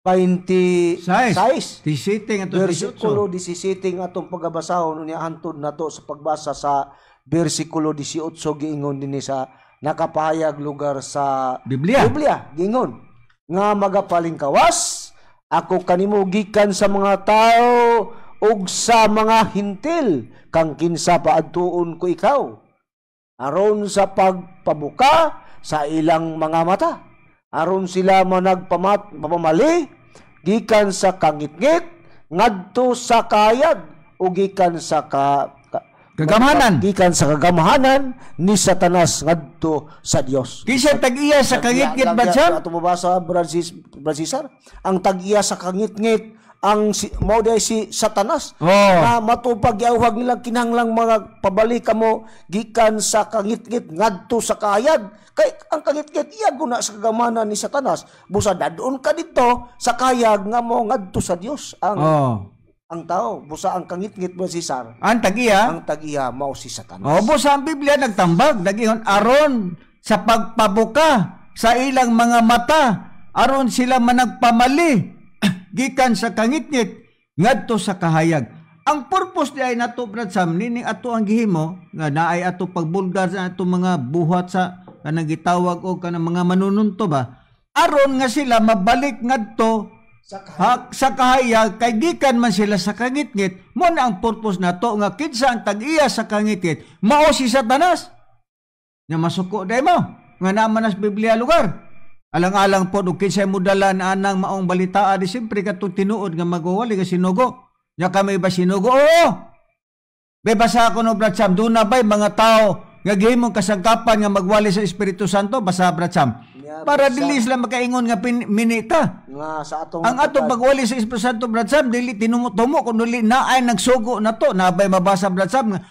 26. 17 ngadto Versikulo 17 atong pagabasahon, unya hantod nato sa pagbasa sa versikulo 18, giingon dinhi sa nakapahayag lugar sa Biblia. Biblia, giingon nga magapalingkawas ako kanimo gikan sa mga tao ug sa mga hintil kang kinsa paadtuon ko ikaw aron sa pagpabuka sa ilang mga mata, aron sila managpamali gikan sa kangitngit ngadto sa kayag o gikan sa kagamhanan, gikan sa kagamhanan ni Satanas ngadto sa Dios. Kinsa tag-iya sa kangitngit, Brad Sam? Ato mabasa, Brad Cesar, ang tag-iya sa kangitngit ang mao day si Satanas. Oh. Na matupag giawhag nilang kinahanglang mga pabalik kamo gikan sa kangitngit ngadto sa kayag. Kay ang kangitngit iya guna sa kagamanan ni Satanas. Busa dadon ka didto sa kayag nga mo ngadto sa Dios ang ang tao. Busa ang kangitngit mo, Cesar. Ang tag-iya? Ang tag-iya mao si Satanas. Oh, busa ang Biblia nagtambag daghihon aron sa pagpabuka sa ilang mga mata, aron sila managpamali gikan sa kangitngit ngadto sa kahayag. Ang purpose di ay nato, Brad Sam, nining ato ang gihimo nga naay ato pagbulgar sa ato mga buhat sa kanang gitawag o kanang mga manununto ba, aron nga sila mabalik ngadto sa kahayag kay gikan man sila sa kangitngit. Mo na ang purpose nato nga kinsa ang tag-iya sa kangitngit mao si Satanas. Nya masuko day mo nga naa man sa Biblia lugar. Alang-alang po, og kinsay modala na anang maong balita, di siyempre katong tinuod nga magwawali nga sinugo. Nya kami ba sinugo? Oo! Be basa ako no, Brad Sam, doon na ba'y mga tao nga gihimong kasangkapan nga magwali sa Espiritu Santo? Basa, Brad Sam. Para dili sila makaingon nga minita. Nga sa atong ang atong pagwali sa Espiritu Santo, Brad Sam, dili tinumo-tumo kun dili naay nagsugo na to. Nabay mabasa, Brad Sam, nga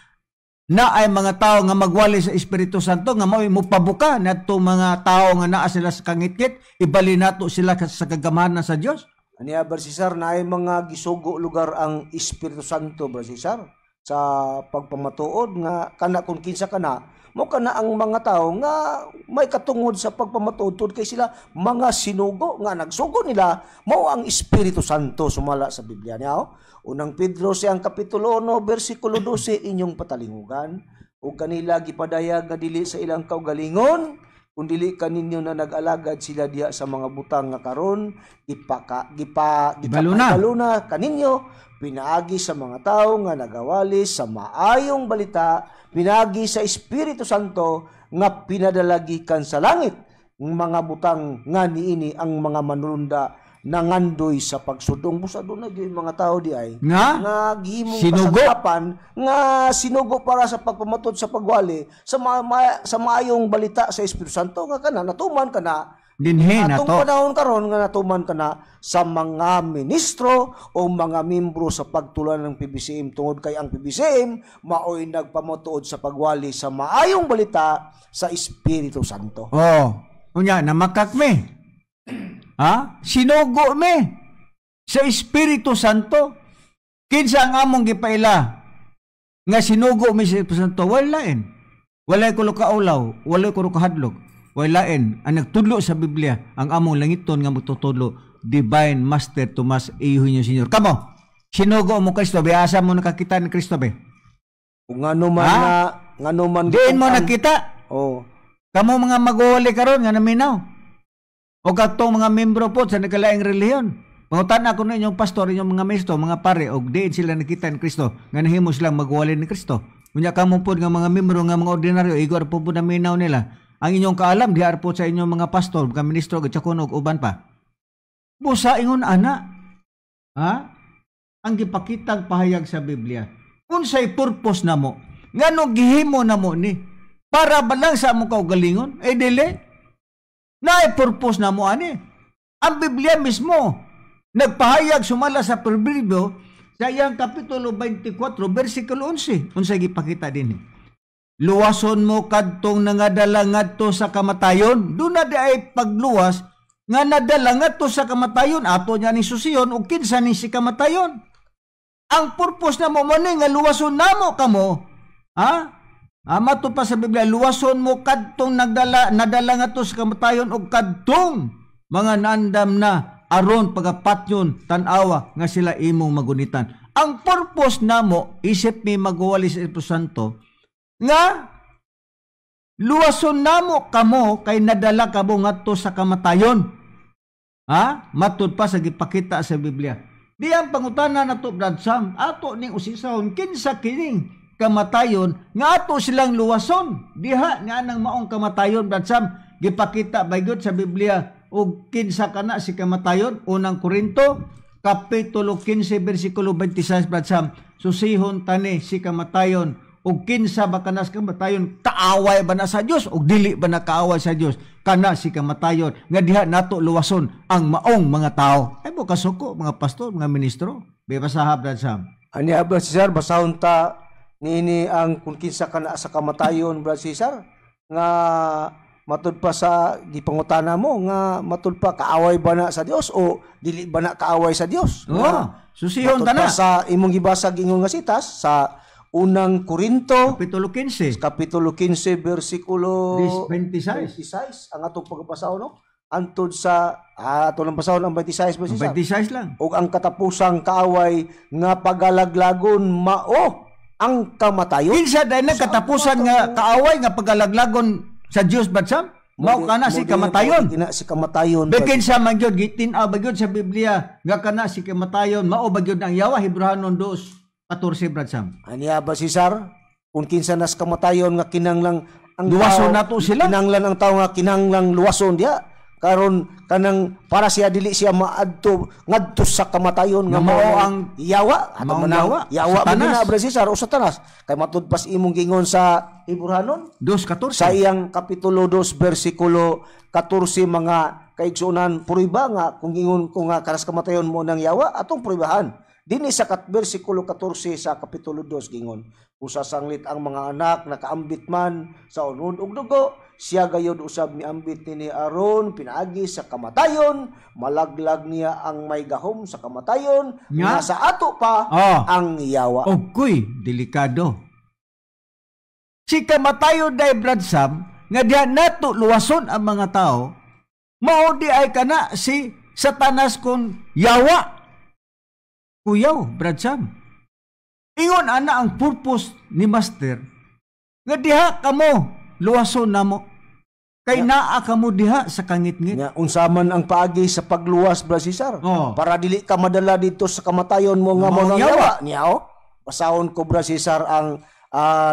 naay mga tao nga magwali sa Espiritu Santo nga mao'y mopabuka nadto mga tao nga naa sila sa kangitngit, ibali nato sila sa kagamanan sa Dios. Aniya, Brad Cesar, naay mga gisugo lugar ang Espiritu Santo, Brad Cesar, sa pagpamatuod nga kana kung kinsa kana mo kana ang mga tao nga may katungod sa pagpamatuod tud kay sila mga sinugo nga nagsugo nila mao ang Espiritu Santo sumala sa Biblia niya. Unang Pedro siyang kapitulo 1 bersikulo 12, inyong patalingugan ug kanila gipadayag nga dili sa ilang kaugalingon kun dili kaninyo na nag-alagad sila diha sa mga butang nga karon gipabaluna kaninyo pinaagi sa mga tao nga nagawali sa maayong balita, pinaagi sa Espiritu Santo nga pinadala gikan sa langit mga butang nga niini ang mga manulunda nangandoy sa pagsudong. Busa doon na yung mga tao di ay nga gihimong kasangkapan nga sinugo para sa pagpamatod sa pagwali sa sa maayong balita sa Espiritu Santo nga kana natuman kana dinhi na atong panahon karon nga natuman kana sa mga ministro o mga membro sa pagtulan ng PBCM, tungod kay ang PBCM maoy nagpamatuod sa pagwali sa maayong balita sa Espiritu Santo. Oh, unya namakak me. Ha? Sinugo me sa Espiritu Santo. Kinsa ang among gipaila nga sinugo me sa Espiritu Santo? Walain. Walay kulo kaulaw, walay kulo kahadlok. Walain ang nagtudlo sa Biblia, ang among langiton nga magtutudlo, Divine Master Tomas Eugenio Senior. Kamo, sinugo mo Kristo, be asa mo nakakita ni Kristo be? Kung ngano man na ngano man diin mo nakita. Oh. Kamo mga maguli karon nga naminaw. O katong mga membro po sa nagkalaing relihiyon. Pangutan ako na inyong pastor, inyong mga ministro, mga pare, og diin sila nakita ni Kristo, nga nahimo silang magwali ni Kristo. Unya kamo po nga mga membro nga mga ordinaryo, igor po po naminaw nila. Ang inyong kaalam, diar po sa inyong mga pastor, mga ministro, diakono, ug uban pa. Busa ingon ana. Ha? Ang gipakitang pahayag sa Biblia. Unsay purpose namo? Nganong gihimo namo ni? Para ba lang sa among kaugalingon? Eh dili. Naay purpose namo ani. Ang Biblia mismo nagpahayag sumala sa Proverbio sa iyang kapitulo 24 versikulo 11. Unsay gipakita dinhi? Luwason mo kadtong nangadala ngadto sa kamatayon. Doon na di ay pagluwas nga nadala ngadto sa kamatayon. Ato niya ni susiyon o kinsa ni si kamatayon. Ang purpose na mo man nga luwason namo kamo, ha? Mato pa sa Biblia, luwason mo kadtong nadala ngadto sa kamatayon o kadtong mga naandam na aron pagapatyon tan-awa nga sila imong magunitan. Ang purpose namo isip mi magwali sa Espiritu Santo nga luwason namo kamo kay nadala kamo ngadto sa kamatayon. Ha? Matud pa sa gipakita sa Biblia. Di ang pangutana nato, Brad Sam, ato ning usisahon kinsa kining kamatayon nga ato silang luwason. Diha nga nang maong kamatayon, Brad Sam, gipakita by God sa Biblia og kinsa kana si kamatayon. Unang Korinto kapitulo 15 bersikulo 26, Brad Sam, susihon tani si kamatayon og kinsa ba kana sa kamatayon, kaaway ba na sa Dios og dili ba na kaaway sa Dios? Kana si kamatayon nga diha nato luwason ang maong mga tao. Ay mo kasuko mga pastor, mga ministro. Basaha, Brad Sam. Ani Brad Cesar, basahon ta niini ang kung kinsa kana sa kamatayon, Brad Cesar, nga matud pa sa gipangutana mo nga matud pa kaaway ba na sa Dios o dili ba na kaaway sa Dios? Oh, susihon ta na sa imong gibasa ingon nga sitas sa Unang Korinto kapitulo 15, kapitulo 15 bersikulo 26. 26 ang atong pagbasa, no? Antod sa ato lang basahon ang 26 ba siya? 26 lang. Og ang katapusang kaaway nga pagalaglagon mao ang kamatayon. Kinsa dai na katapusan nga kaaway nga pagalaglagon sa Dios, Brad Sam? Mao kana si kamatayon. Kina si kamatayon. Bikin sa man gyud gitin-aw ba gyud sa Biblia nga kana si kamatayon mao ba gyud ang yawa? Hebreohanon 2:14, Brad Sam. Aniya ba Cesar? Kung kinsa nas kamatayon nga kinanglang ang luwason nato sila. Kinanglan ang tao nga kinanglang luwason diha. Karon kanang para siya dili siya maadto ngadto sa kamatayon nga mao ang yawa. Ato man yawa, yawa man na Brad Cesar o Satanas. Kay matud pas imong gingon sa Hebreohanon 2:14 sa iyang kapitulo 2 bersikulo 14, mga kaigsuonan, prueba nga kung gingon ko nga karas kamatayon mo nang yawa, atong pruebahan. Dinhi sa bersikulo 14 sa kapitulo 2 gingon, usa sanglit ang mga anak nakaambit man sa unod ug dugo, siya gayod usab miambit ni aron pinaagi sa kamatayon, malaglag niya ang may gahom sa kamatayon nga sa ato pa ang yawa. Okoy, delikado. Si kamatayon day, Brad Sam, nga diha nato luwason ang mga tao, mao di ay kana si Satanas kon yawa. Kuyaw, Brad Sam. Ingon ana ang purpose ni Master nga diha kamo luwason namo. Kay naa kamo diha sa kangitngit. Nga unsa man ang paagi sa pagluwas, Brad Cesar? Oh. Para dili ka madala dito sa kamatayon mo nga mo nang yawa. Niya, basahon ko, Brad Cesar, ang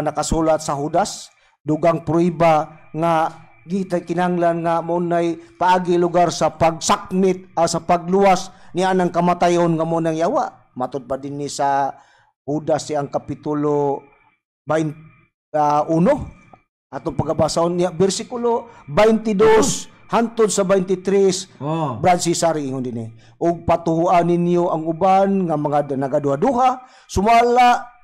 nakasulat sa Judas, dugang prueba nga gita kinanglan nga mo nay paagi lugar sa pagsakmit, sa pagluwas niya ng kamatayon nga mo nang yawa. Matud pa din ni sa Judas siyang kapitulo 21 atong pagabasahon niya bersikulo 22 hantod sa 23. Oh. Brad Cesar ingon dinhi, og patuhuan ninyo ang uban nga mga nagaduha-duha, sumala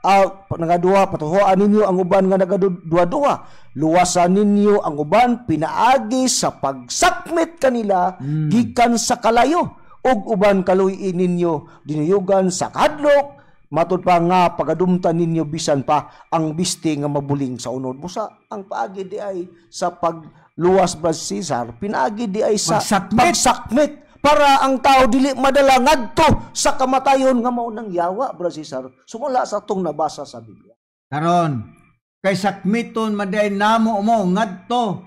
nagaduha, patuhuan ninyo ang uban nga nagaduha-duha, luwasan ninyo ang uban pinaagi sa pagsakmit kanila gikan sa kalayo, ug uban kaluy-in ninyo dinuyugan sa kadlok, matud pa nga pagadumtan ninyo bisan pa ang biste nga mabuling sa unod. Busa ang paagi di ay sa pagluwas, Brad Cesar, pinaagi di ay sa pagsakmit para ang tao dili madala ngadto sa kamatayon nga mao nang yawa, Brad Cesar. Sumula sa atong nabasa sa Biblia. Karon kay sakmiton maday namo mo ngadto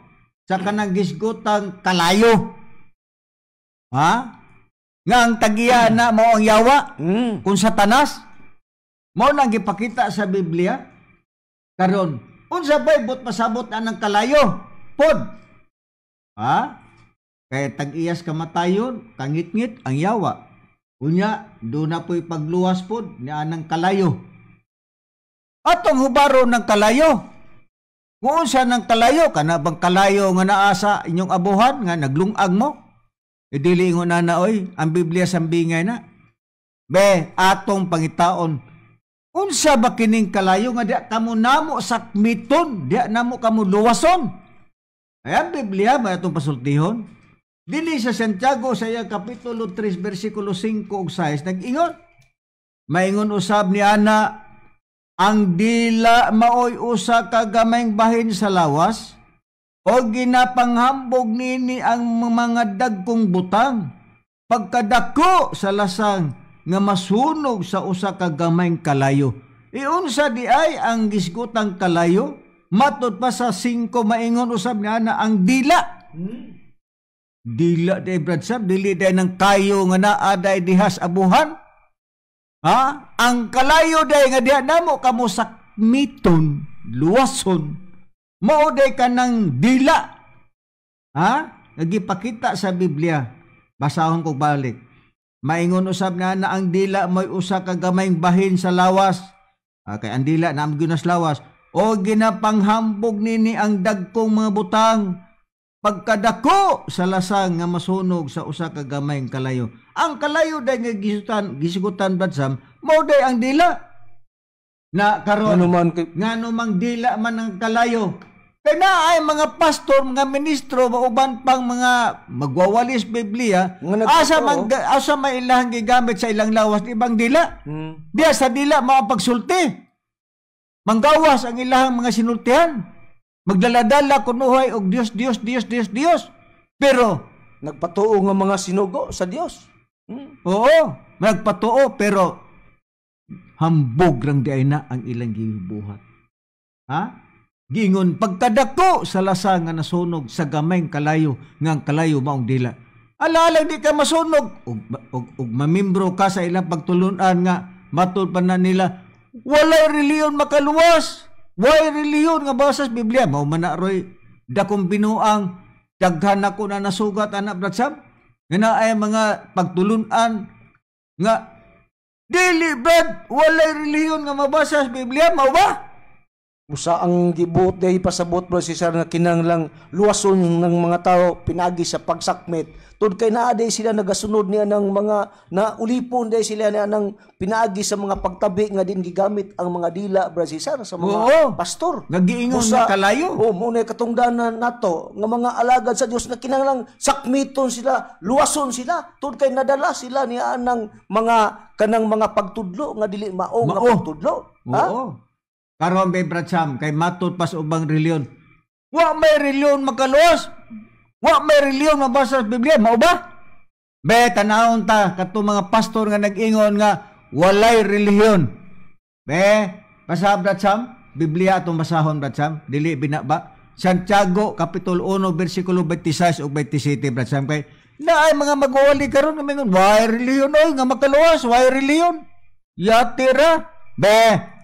sa kanang gisgutang kalayo. Ha? Nga ang tagiya na mao ang yawa kung Satanas. Mao nang gipakita sa Biblia. Karon, unsa bay but pasabot anang kalayo? Pod. Ha? Kay tag-iyas kamatayon, kangitngit ang yawa. Unya, do na po'y pagluwas pod ni anang kalayo. Atong hubaro ng kalayo. Kung unsa ng kalayo, kana bang kalayo nga naa sa inyong abuhan nga naglungag mo? E dili ingon na oy, ang Biblia sambingay na. Be, atong pangitaon. Unsa ba kining kalayo nga diha kamo namo sakmiton, diha namo kamo luwason? Ayan, Biblia may atong pasultihon. Dili sa Santiago sa iyang kapitulo 3 bersikulo 5 ug 6 nag-ingon. Maingon usab ni ana, ang dila maoy usa ka gamayng bahin sa lawas o ginapanghambog nini ang mga dagkong butang pagkadako sa lasang nga masunog sa usa ka gamayng kalayo. Iunsa di ay ang gisgutang kalayo? Matud pa sa 5 maingon usab ni ana ang dila. Dila di Brad Sam, dili day ng kayo nga naa day dihas abuhan. Ha? Ang kalayo day nga diha namo kamo sakmiton, luwason. Mao day kanang dila. Ha? Nagipakita sa Biblia. Basahon ko balik. Maingon usab nga na ang dila mo'y usa ka gamayng bahin sa lawas. Kay ang dila na ang ginas lawas. O ginapanghambog nini ang dagkong mga butang pagkadako sa lasang nga masunog sa usa ka gamayng kalayo. Ang kalayo day nga gisugutan Brad Sam, mao day ang dila. Na karon ngano mang dila man ang kalayo. Kay na ay mga pastor, mga ministro, mauban pang mga magwawalis Biblia, asa man asa may ilang gigamit sa ilang lawas ibang dila. Diya sa dila mao pagsulti. Manggawas ang ilahang mga sinultihan. Magdaladala kunuhay og Dios, Dios, Dios, Dios, Dios. Pero nagpatuo nga mga sinugo sa Dios. Oo, nagpatuo pero hambog rang diay na ang ilang gibuhat. Ha? Giingon pagkadako sa lasa nga nasunog sa gamayng kalayo nga ang kalayo maong dila. Ala di ka masunog og mamimbro ka sa ilang pagtulunan nga matud pa na nila walay reliyon makaluwas. Walay reliyon nga basa sa Biblia. Mao man na roy dakong binuang daghan ako na nasugat anak Brad Sam. Nga na ay mga pagtulunan nga dili Brad, walay reliyon nga mabasa sa Biblia, mao ba? Usa ang gibuot day pasabot bro si sir nga kinahanglang luwason ng mga tao pinagi sa pagsakmit. Tud kay naa day sila nagasunod niya ng mga naulipon day sila niya ng pinagi sa mga pagtabi nga din gigamit ang mga dila bro si sir sa mga pastor. Nagiingon na kalayo. Oh, mo na katungdanan nato nga mga alagad sa Dios nga kinahanglang sakmiton sila, luwason sila tud kay nadala sila niya ng mga kanang mga pagtudlo nga dili mao nga pagtudlo. Ha? Oo. Karon bay Brad Sam, kay matud pas ubang reliyon. Wa may reliyon makaluwas. Wa may reliyon mabasa sa Biblia, mao ba? Be tanawon ta kadto mga pastor nga nag-ingon nga walay relihiyon. Be, basa Brad Sam, Biblia atong basahon Brad Sam, dili binaba. Santiago kapitulo 1 bersikulo 26 ug 27 Brad Sam kay naay mga magwawali karon nga mingon way relihiyon oy nga makaluwas, way relihiyon. Yatira. Be,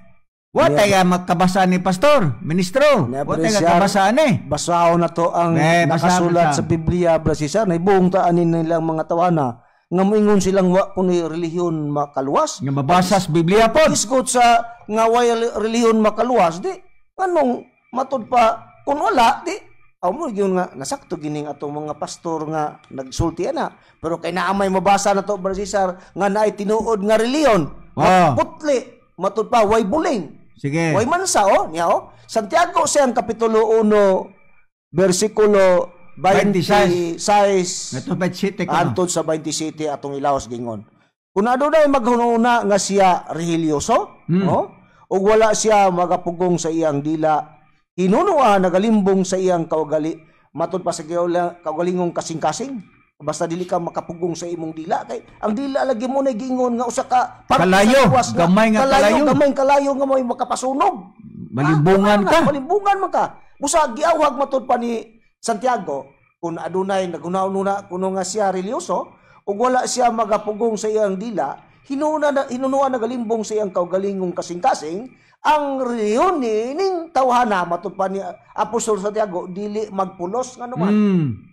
wa tayo magkabasa ni pastor, ministro. Wa tayo kabasa ni. Basahon na to ang nakasulat sa Biblia, Brad Cesar. Naibuong taanin nilang mga tawana nga moingon silang wa kuno relihiyon makaluwas. Nga mabasa sa Biblia po. Isgot sa nga way relihiyon makaluwas, di anong matud pa kun wala di aw mo gyud nga nasakto gining atong mga pastor nga nagsulti ana. Pero kay naa may mabasa na to, Brad Cesar, nga naay tinuod nga relihiyon. Oh. Putli matud pa way buling. Sige. Way mansa oh, niya oh. Santiago siyang kapitulo 1 bersikulo 26. Ngadto 27 ko. Antod sa 27 atong ilawas gingon. Kun adunay maghununa nga siya religyoso, no? Ug wala siya magapugong sa iyang dila, hinunua nagalimbong sa iyang kaugali, matud pa sa kaugalingong kasing-kasing. Basta dili ka makapugong sa imong dila kay ang dila lagi mo na gingon nga usa ka kalayo, gamay nga kalayo, gamay kalayo nga moy makapasunog. Malimbungan ka. Malimbungan man ka. Busa giawhag matud pa ni Santiago kung adunay naghuna-una kuno nga siya religyoso ug wala siya magapugong sa iyang dila, hinunuan nagalimbong sa iyang kaugalingong kasing-kasing, ang relihiyon ning tawhana matud pa ni Apostol Santiago dili magpulos nganuman.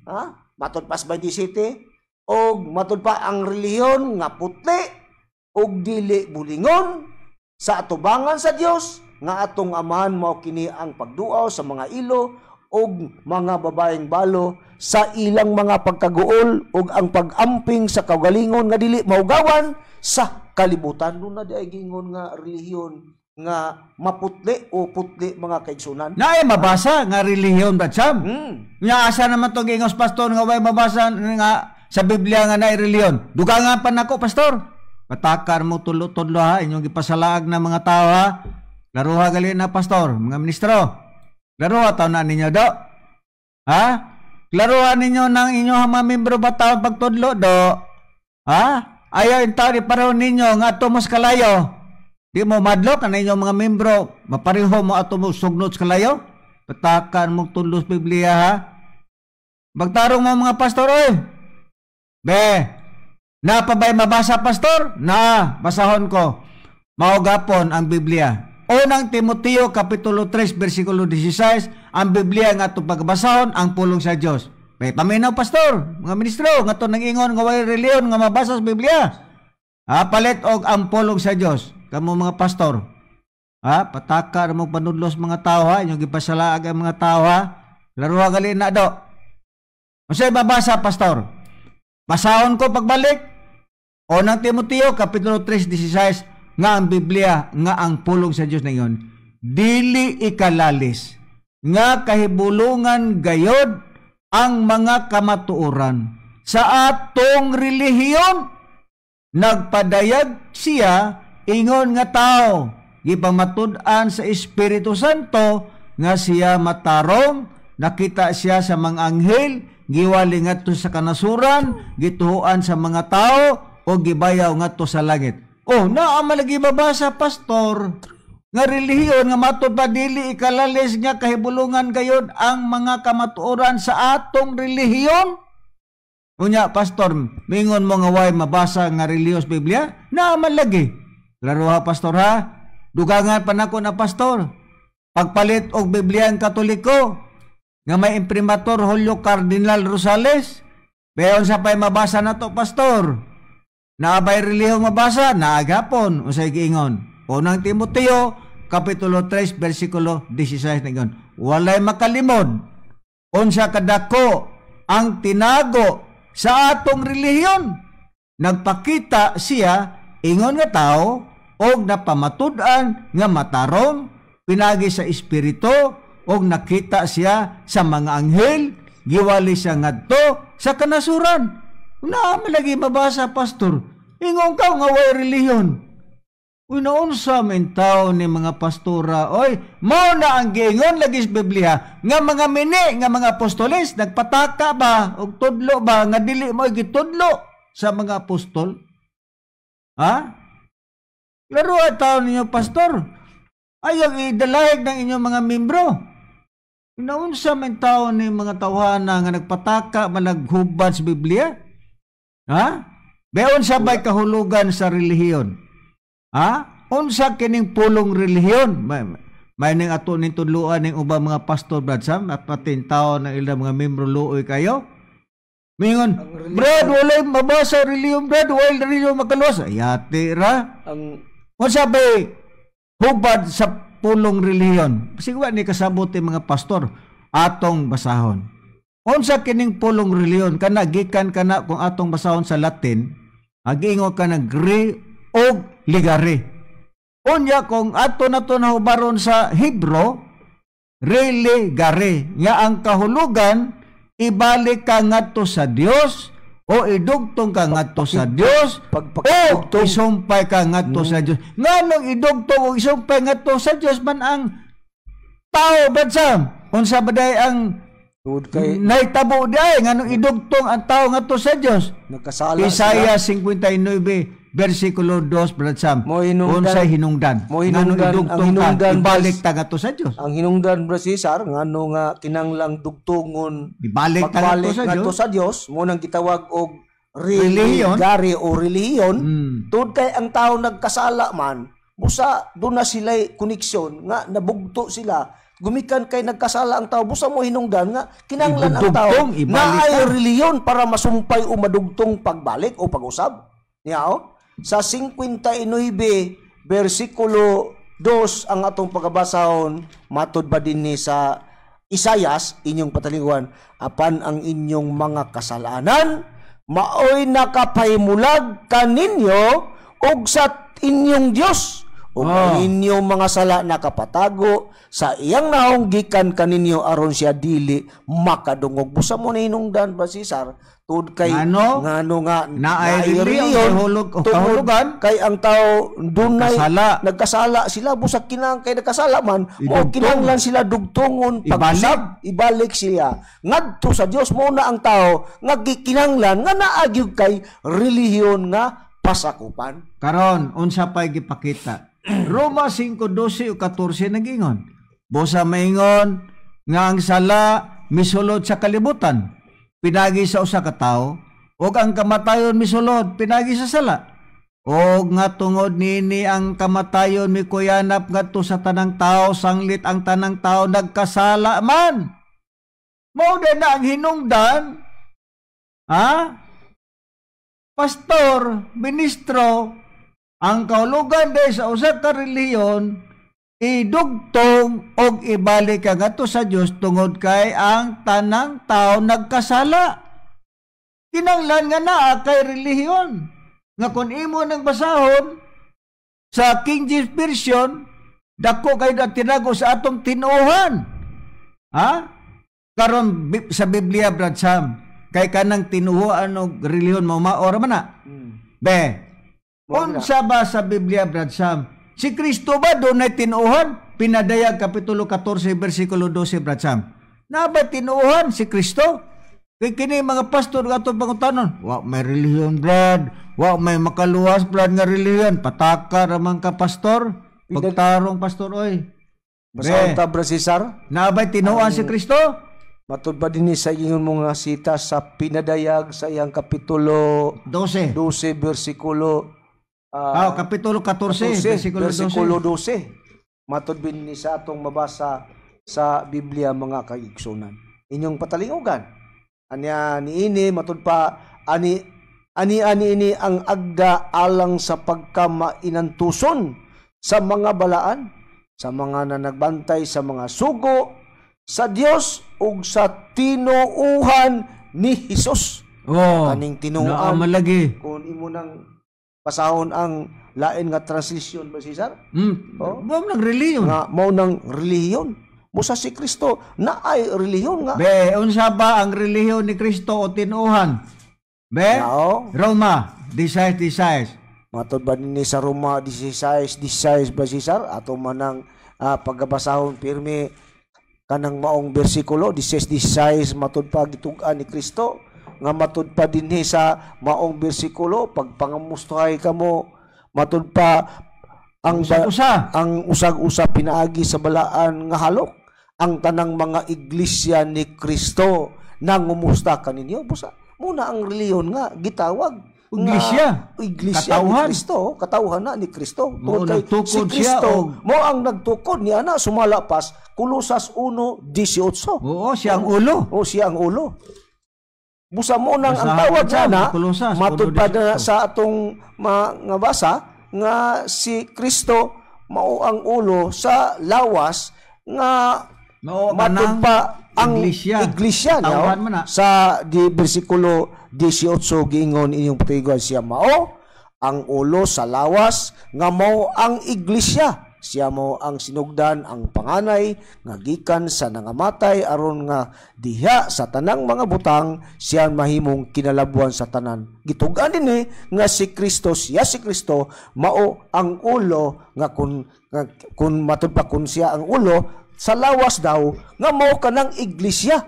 Ha? Matud pa sa 27 og matud pa ang relihiyon nga putli og dili bulingon sa atubangan sa Dios nga atong Amahan mao kini ang pagduaw sa mga ilo og mga babaeng balo sa ilang mga pagkaguol og ang pag-amping sa kaugalingon nga dili maugawan sa kalibutan. Doon na di ay gingon nga relihiyon nga maputli o putli, mga kaigsunan. Naay mabasa nga relihiyon, Brad Sam. Nga asa naman to gingos, pastor, nga way mabasa nga sa Biblia nga naay relihiyon? Dugangan pa nako, pastor. Patakar mo tulo-tudlo ha, inyong gipasalaag na mga tao ha. Laruha gali na, pastor, mga ministro. Laruha taon na ninyo do. Ha? Laruha ninyo ng inyong mga membro ba tao pagtudlo do? Ha? Ayaw yung tao ni pareho ninyo nga ato mo sa kalayo. Di mo madlok ang inyong mga membro, mapareho mo ato mo sugnot sa kalayo. Patakan mo tudlo sa Biblia ha. Magtarong mo mga pastor oy. Be, napabay mabasa, pastor? Na, basahon ko. Mao gapon ang Biblia. Unang Timoteo kapitulo 3 bersikulo 16, ang Biblia nga atong pagbasahon ang pulong sa Dios. May paminaw, pastor, mga ministro, nga to nang ingon nga way relihiyon nga mabasa sa Biblia. Ha, palit og ang pulong sa Dios. Kamo mga pastor. Ha, pataka mo panudlos mga tao ha, inyong gipasalaag ang mga tao ha. Laruha gali na do. Unsay mabasa, pastor? Basahon ko pagbalik. Unang Timoteo kapitulo 3:16 nga ang Biblia nga ang pulong sa Dios ningon, dili ikalalis nga kahibulungan gayod ang mga kamatuoran sa atong relihiyon. Nagpadayag siya ingon nga tao, gipamatud-an sa Espiritu Santo nga siya matarong, nakita siya sa mga anghel, giwali ngadto sa kanasuran, gituhuan sa mga tao o gibayaw ngadto sa langit. Oh, naa man lagi mabasa, pastor, nga relihiyon nga matud pa dili ikalalis nga kahibulungan gayod ang mga kamatuoran sa atong relihiyon. Unya, pastor, mingon mo nga way mabasa nga relihiyon sa Biblia? Naa man lagi. Laruha, pastor ha. Dugangan pa nako na, pastor. Pagpalit og Biblia ang Katoliko nga may imprimatur Julio Cardinal Rosales. Bayon sa pay mabasa na to, pastor. Naabay relihiyon mabasa? Naagapon. Unsay giingon? Unang Timoteo kapitulo 3 bersikulo 16 ningon, walay makalimod unsa kadako ang tinago sa atong relihiyon. Nagpakita siya ingon nga tao og napamatud-an nga matarong pinagi sa espiritu og nakita siya sa mga anghel, giwali siya ngadto sa kanasuran. Naa man lagi mabasa, pastor. Ingon ka nga way relihiyon. Uy, naunsa man tao ni mga pastora, oy, mao na ang giingon lagi sa Biblia nga mga mini nga mga apostoles nagpataka ba og tudlo ba nga dili mo gitudlo sa mga apostol? Ha? Laro at tao ninyo, pastor. Ayaw idalahig ng inyong mga membro. Naunsa man tao ni mga tawhana nga nagpataka managhubad sa Biblia? Ha? Beon sa bay kahulugan sa relihiyon? Ha? Unsa kining pulong relihiyon? May ning ato ning tudloan ning ubang mga pastor, Brad Sam, at pati tao ng ilang mga membro luoy kayo. Mingon, Brad, walay mabasa relihiyon, Brad, walay relihiyon makaluwas. Ayati ra. Ang unsa bay hubad sa pulong relihiyon? Sigwa ni kasabot ni mga pastor atong basahon. Unsa kining pulong relihiyon? Kana gikan kana kung atong basahon sa Latin, agingon ka ng gre og ligare. Unya kung ato na to nahubaron sa Hebro, religare, nga ang kahulugan ibalik ka ngadto sa Dios o idugtong ka ngadto sa Dios o isumpay ka ngadto sa Dios. Nganong idugtong o isumpay ngadto sa Dios man ang tao, Brad Sam? Unsa ba day ang kay naitabo day nganong idugtong ang tao ngadto sa Dios? Nagkasala Isaiah 59 bersikulo 2, Brad Sam. Unsay hinungdan? Mo hinungdan, idugtong ang hinungdan, ka, ibalik ta ngadto sa Dios. Ang hinungdan, Brad Cesar, ngano nga kinanglang dugtungon ibalik ta ngadto sa Dios, mo nang gitawag og religare o relihiyon. Tud kay ang tao nagkasala man, busa do na sila'y koneksyon nga nabugto sila. Gumikan kay nagkasala ang tao, busa mo hinungdan nga kinanglan ang tao na ay relihiyon para masumpay o madugtong pagbalik o pag-usab. Niya, sa 59 bersikulo 2 ang atong pagabasahon, matod ba din ni sa Isayas, inyong patalingwan, apan ang inyong mga kasalanan maoy nakapahimulag kaninyo ug sa inyong Dios, ug ang inyong mga sala nakapatago sa iyang naong gikan kaninyo aron siya dili makadungog. Busa mo na hinungdan ba, Cesar, tud kay Ngano? Ngano nga Naay naay reliyon, tungod kahulugan. Kay ang tao dunay Nagkasala. Nagkasala sila, busa kinang kay nagkasala man mo, Idugtong. Kinahanglan sila dugtungon Ibalik. Pag-usab, ibalik siya ngadto sa Dios. Mo na ang tao nga gikinahanglan nga naa gyud kay relihiyon nga pasakupan. Karon, unsa pa'y gipakita? Roma 5:12 ug 14 nagingon. Busa maingon nga ang sala misulod sa kalibutan pinagi sa usa ka tawo, ug ang kamatayon misulod pinagi sa sala. Og nga tungod niini ang kamatayon mikuyanap ngadto sa tanang tao, sanglit ang tanang tao nagkasala man. Mao din na ang hinungdan, ha? Pastor, ministro, ang kahulugan day sa usa ka relihiyon, idugtong og ibalik ka ngadto sa Dios tungod kay ang tanang tao nagkasala. Kinahanglan nga naa kay relihiyon nga kung imo nang basahon sa King James Version, dako kay ang tinago sa atong tinuohan. Ha? Karon sa Biblia, Brad Sam, kay kanang tinuohan og relihiyon mo maora man na. Be, Mao na. Unsa ba sa Biblia, Brad Sam? Si Kristo ba dunay tinuohan? Pinadayag Kapitulo 14 versikulo 12, Brad Sam. Na ba tinuohan si Kristo? Kay kini mga pastor nga atong pangutanon, wa may relihiyon, Brad, wa may makaluwas, Brad, nga relihiyon. Pataka raman ka, pastor. Pagtarong, pastor, oy. Basahon Be. ta, Brad Cesar. Na ba'y tinuohan si Kristo? Matud ba dinhi sa ingon mo nga sita sa Pinadayag sa iyang kapitulo 12. 12 bersikulo Kapitulo 14, 14, versikulo 12. Bersikulo 12. Matud dinhi sa atong mabasa sa Biblia, mga kaigsunan. Inyong patalingugan. Anya niini matud pa ani ani ani ini ang agda alang sa pagkamainantuson sa mga balaan, sa mga nanagbantay sa mga sugo sa Dios ug sa tinuuhan ni Hesus. Oh, Kaning tinuan. Naa man lagi. Kung imo nang pasahon ang lain nga translation ba, Cesar? Oh. Mao nang relihiyon. Nga mao nang relihiyon. Busa si Kristo naay relihiyon nga. Be, unsa ba ang relihiyon ni Kristo o tinuohan? Be, Nao. Roma 16:16. Matod ba ni sa Roma 16:16 ba, Cesar? Ato man ang pagkabasahon pirmi kanang maong bersikulo 16:16, matud pa gitug-an ni Kristo nga matud pa dinhi sa maong bersikulo, pagpangamustahay kamo, matud pa ang Usag-usa. Ang usag-usa pinaagi sa balaan nga halok. Ang tanang mga iglesia ni Kristo nangumusta kaninyo. Busa muna ang relihiyon nga gitawag nga Iglesia. Iglesia ni Katawhan. Kristo, katawhan na ni Kristo. Mao Tungod kay nagtukod si siya Kristo og- mo ang nagtukod niya na sumala pas Kolosas 1:18. Oo, siya ang ulo. O siya ang ulo. Busa mo nang ang Basahan tawag siya, na Kolosas, matud pa na 1:18. sa atong mga basa nga si Kristo mao ang ulo sa lawas nga Mao matud kanang pa ang iglesia. Iglesia niya, Katawhan oh. man na. Sa di bersikulo 18 giingon inyong patiguan, siya mao ang ulo sa lawas nga mao ang iglesia. Siya mo ang sinugdan, ang panganay nga gikan sa nangamatay, aron nga diha sa tanang mga butang siya mahimong kinalabuan sa tanan. Gitug-an dinhi nga si Kristo, siya si Kristo mao ang ulo nga kun matud pa kun siya ang ulo sa lawas daw nga mao kanang iglesia.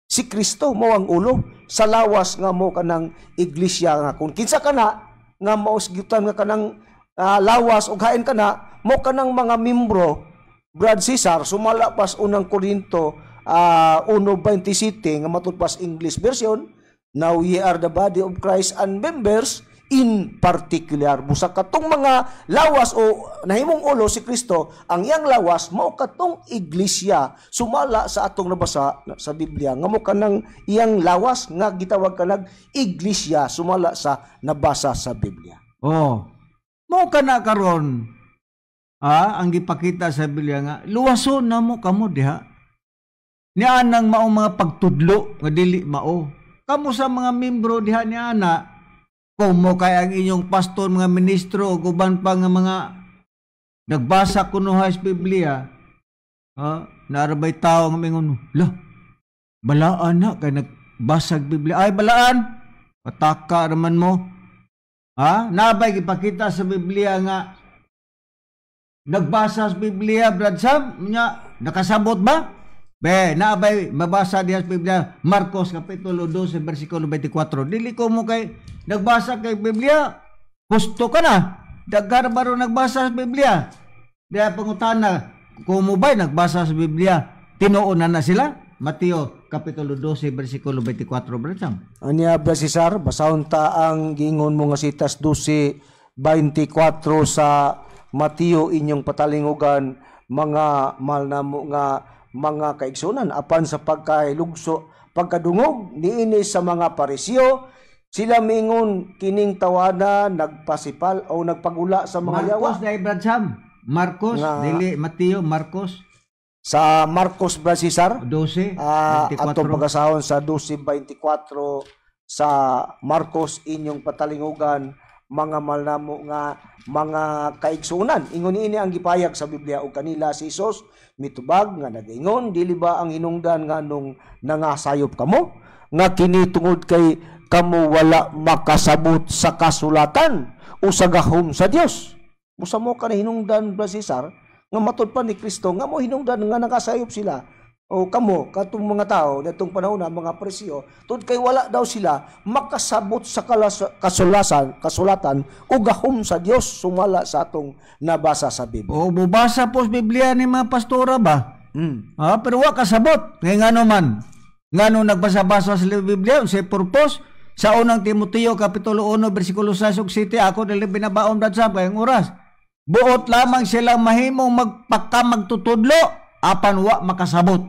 Si Kristo mao ang ulo sa lawas nga mao kanang iglesia, nga kung kinsa kana nga mao gitan nga kanang lawas og hain kana mo kanang mga membro, Brad Cesar, sumala pas Unang Korinto 1:27 nga matud pas English version, "Now ye are the body of Christ and members in particular." Busa katong mga lawas o nahimong ulo si Kristo, ang iyang lawas mao katong iglesia, sumala sa atong nabasa sa Biblia nga mo kanang iyang lawas nga gitawag kanag iglesia, sumala sa nabasa sa Biblia. Oh. Mao kana karon ang gipakita sa Biblia nga luwason na mo kamo diha. Nianang maong mga pagtudlo nga dili mao. Kamo sa mga membro diha niana, Kung mo kay ang inyong pastor, mga ministro o uban pa nga mga nagbasa kuno sa Biblia, ha, naarabay tao nga mingon, "La, balaan na kay nagbasa og Biblia." Ay, balaan, pataka raman mo. Ha? Nabay gipakita sa Biblia nga nagbasa sa Biblia, Brad Sam, nya nakasabot ba? Be, naabay mabasa diha sa Biblia, Marcos kapitulo 12 bersikulo 24. Dili ko mo kay nagbasa kay Biblia, husto ka na. Daghan ba ro nagbasa sa Biblia? Diha pangutana, kung mo ba'y nagbasa sa Biblia, tinuon na na sila? Mateo kapitulo 12 bersikulo 24, Brad Sam. Anya, Brad Cesar, basahon ta ang giingon mo nga sitas 12:24 sa Mateo, inyong patalingugan, mga mahal namo nga mga kaigsunan. Apan sa pagkahilugso, pagkadungog niini sa mga Pariseo, sila mingon, "Kining tawana nagpasipal o nagpagula sa mga yawa." Marcos dahil, Brad Sam. Marcos, dili Mateo, Marcos. Sa Marcos, Brad Cesar, 12 24. Atong pagasahon sa 12:24 sa Marcos, inyong patalingugan, mga mahal namo nga mga kaigsunan. Ingon niini ang gipayag sa Biblia: "Og kanila si Hesus mitubag nga nagaingon, 'Dili ba ang hinungdan nganong nangasayop kamo nga kini tungod kay kamo wala makasabot sa kasulatan o sa gahom sa Dios?'" Busa mo ka na hinungdan, Brad Cesar, nga matud pa ni Kristo nga mo hinungdan nga nakasayop sila o kamo katong mga tao natong panahon na mga Pariseo tud kay wala daw sila makasabot sa kasulatan o gahom sa Dios, sumala sa atong nabasa sa Biblia. O mubasa po sa Biblia ni mga pastora ba? Mm. Ah, pero wa kasabot. Ngay ngano man? Ngano nagbasa-basa sa Biblia sa purpose sa Unang Timoteo kapitulo 1 bersikulo 6 ug 7, ako dili binabaon, Brad Sam, kay ang oras. Buot lamang silang mahimong magpakamagtutudlo apan wa makasabot.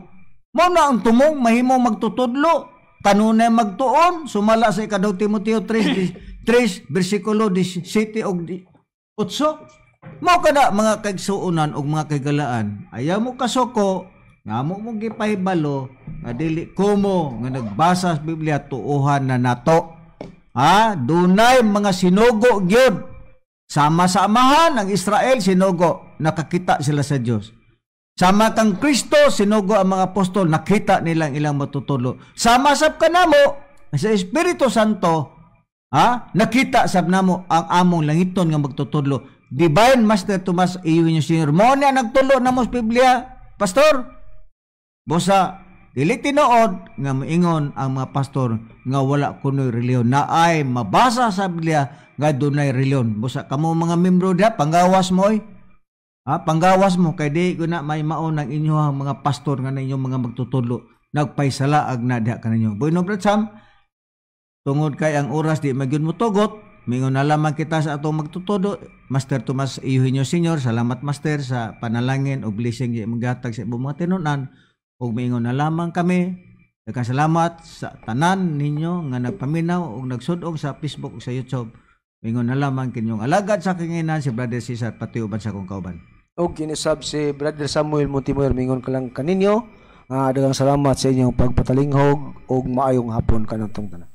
Mao na ang tumong mahimong magtutudlo kanunay magtuon sumala sa Ikaduhang Timoteo 3 3 bersikulo 17 ug 8. Mao kada, mga kaigsuonan ug mga kaigalaan. Ayaw mo kasuko nga mo mo gipahibalo nga dili komo nga nagbasa sa Biblia tuohan na nato. Ha? Dunay mga sinugo gyud. Sama sa amahan ang Israel sinugo, nakakita sila sa Dios. Sama kang Kristo, sinugo ang mga apostol, nakita nilang ilang matutudlo. Sama sab kanamo sa Espiritu Santo, ha? Nakita sab namo ang among langiton nga magtutudlo. Divine Master Tomas Eugenio Senior. Mo niya nagtulo namo sa Biblia, Pastor. Busa dili tinuod nga moingon ang mga pastor nga wala kunoy reliyon, na ay mabasa sa Biblia nga dunay reliyon. Busa kamo mga membro diha, panggawas mo oy. Ha, panggawas mo kay di ko na may maon ang inyo mga pastor nga ninyong mga magtutudlo nagpaisalaag na diha kaninyo. Bueno, Brad Sam, tungod kay ang oras di magyud mo tugot, mingon na lamang kita sa atong magtutudlo, Master Tomas Eugenio Senior. Salamat, Master, sa panalangin o blessing nga imong gihatag sa imong mga tinunan, ug miingon na lamang kami. Daghang salamat sa tanan ninyo nga nagpaminaw ug nagsud-og sa Facebook ug sa YouTube. Mingon na lamang kinyong alagad sa kinginan, si Brother Cesar pati uban sa akong kauban. Og kinisab si Brother Samuel Montemayor, mingon ka lang kaninyo. Daghang salamat sa inyong pagpatalinghog ug maayong hapon kanatong tanan.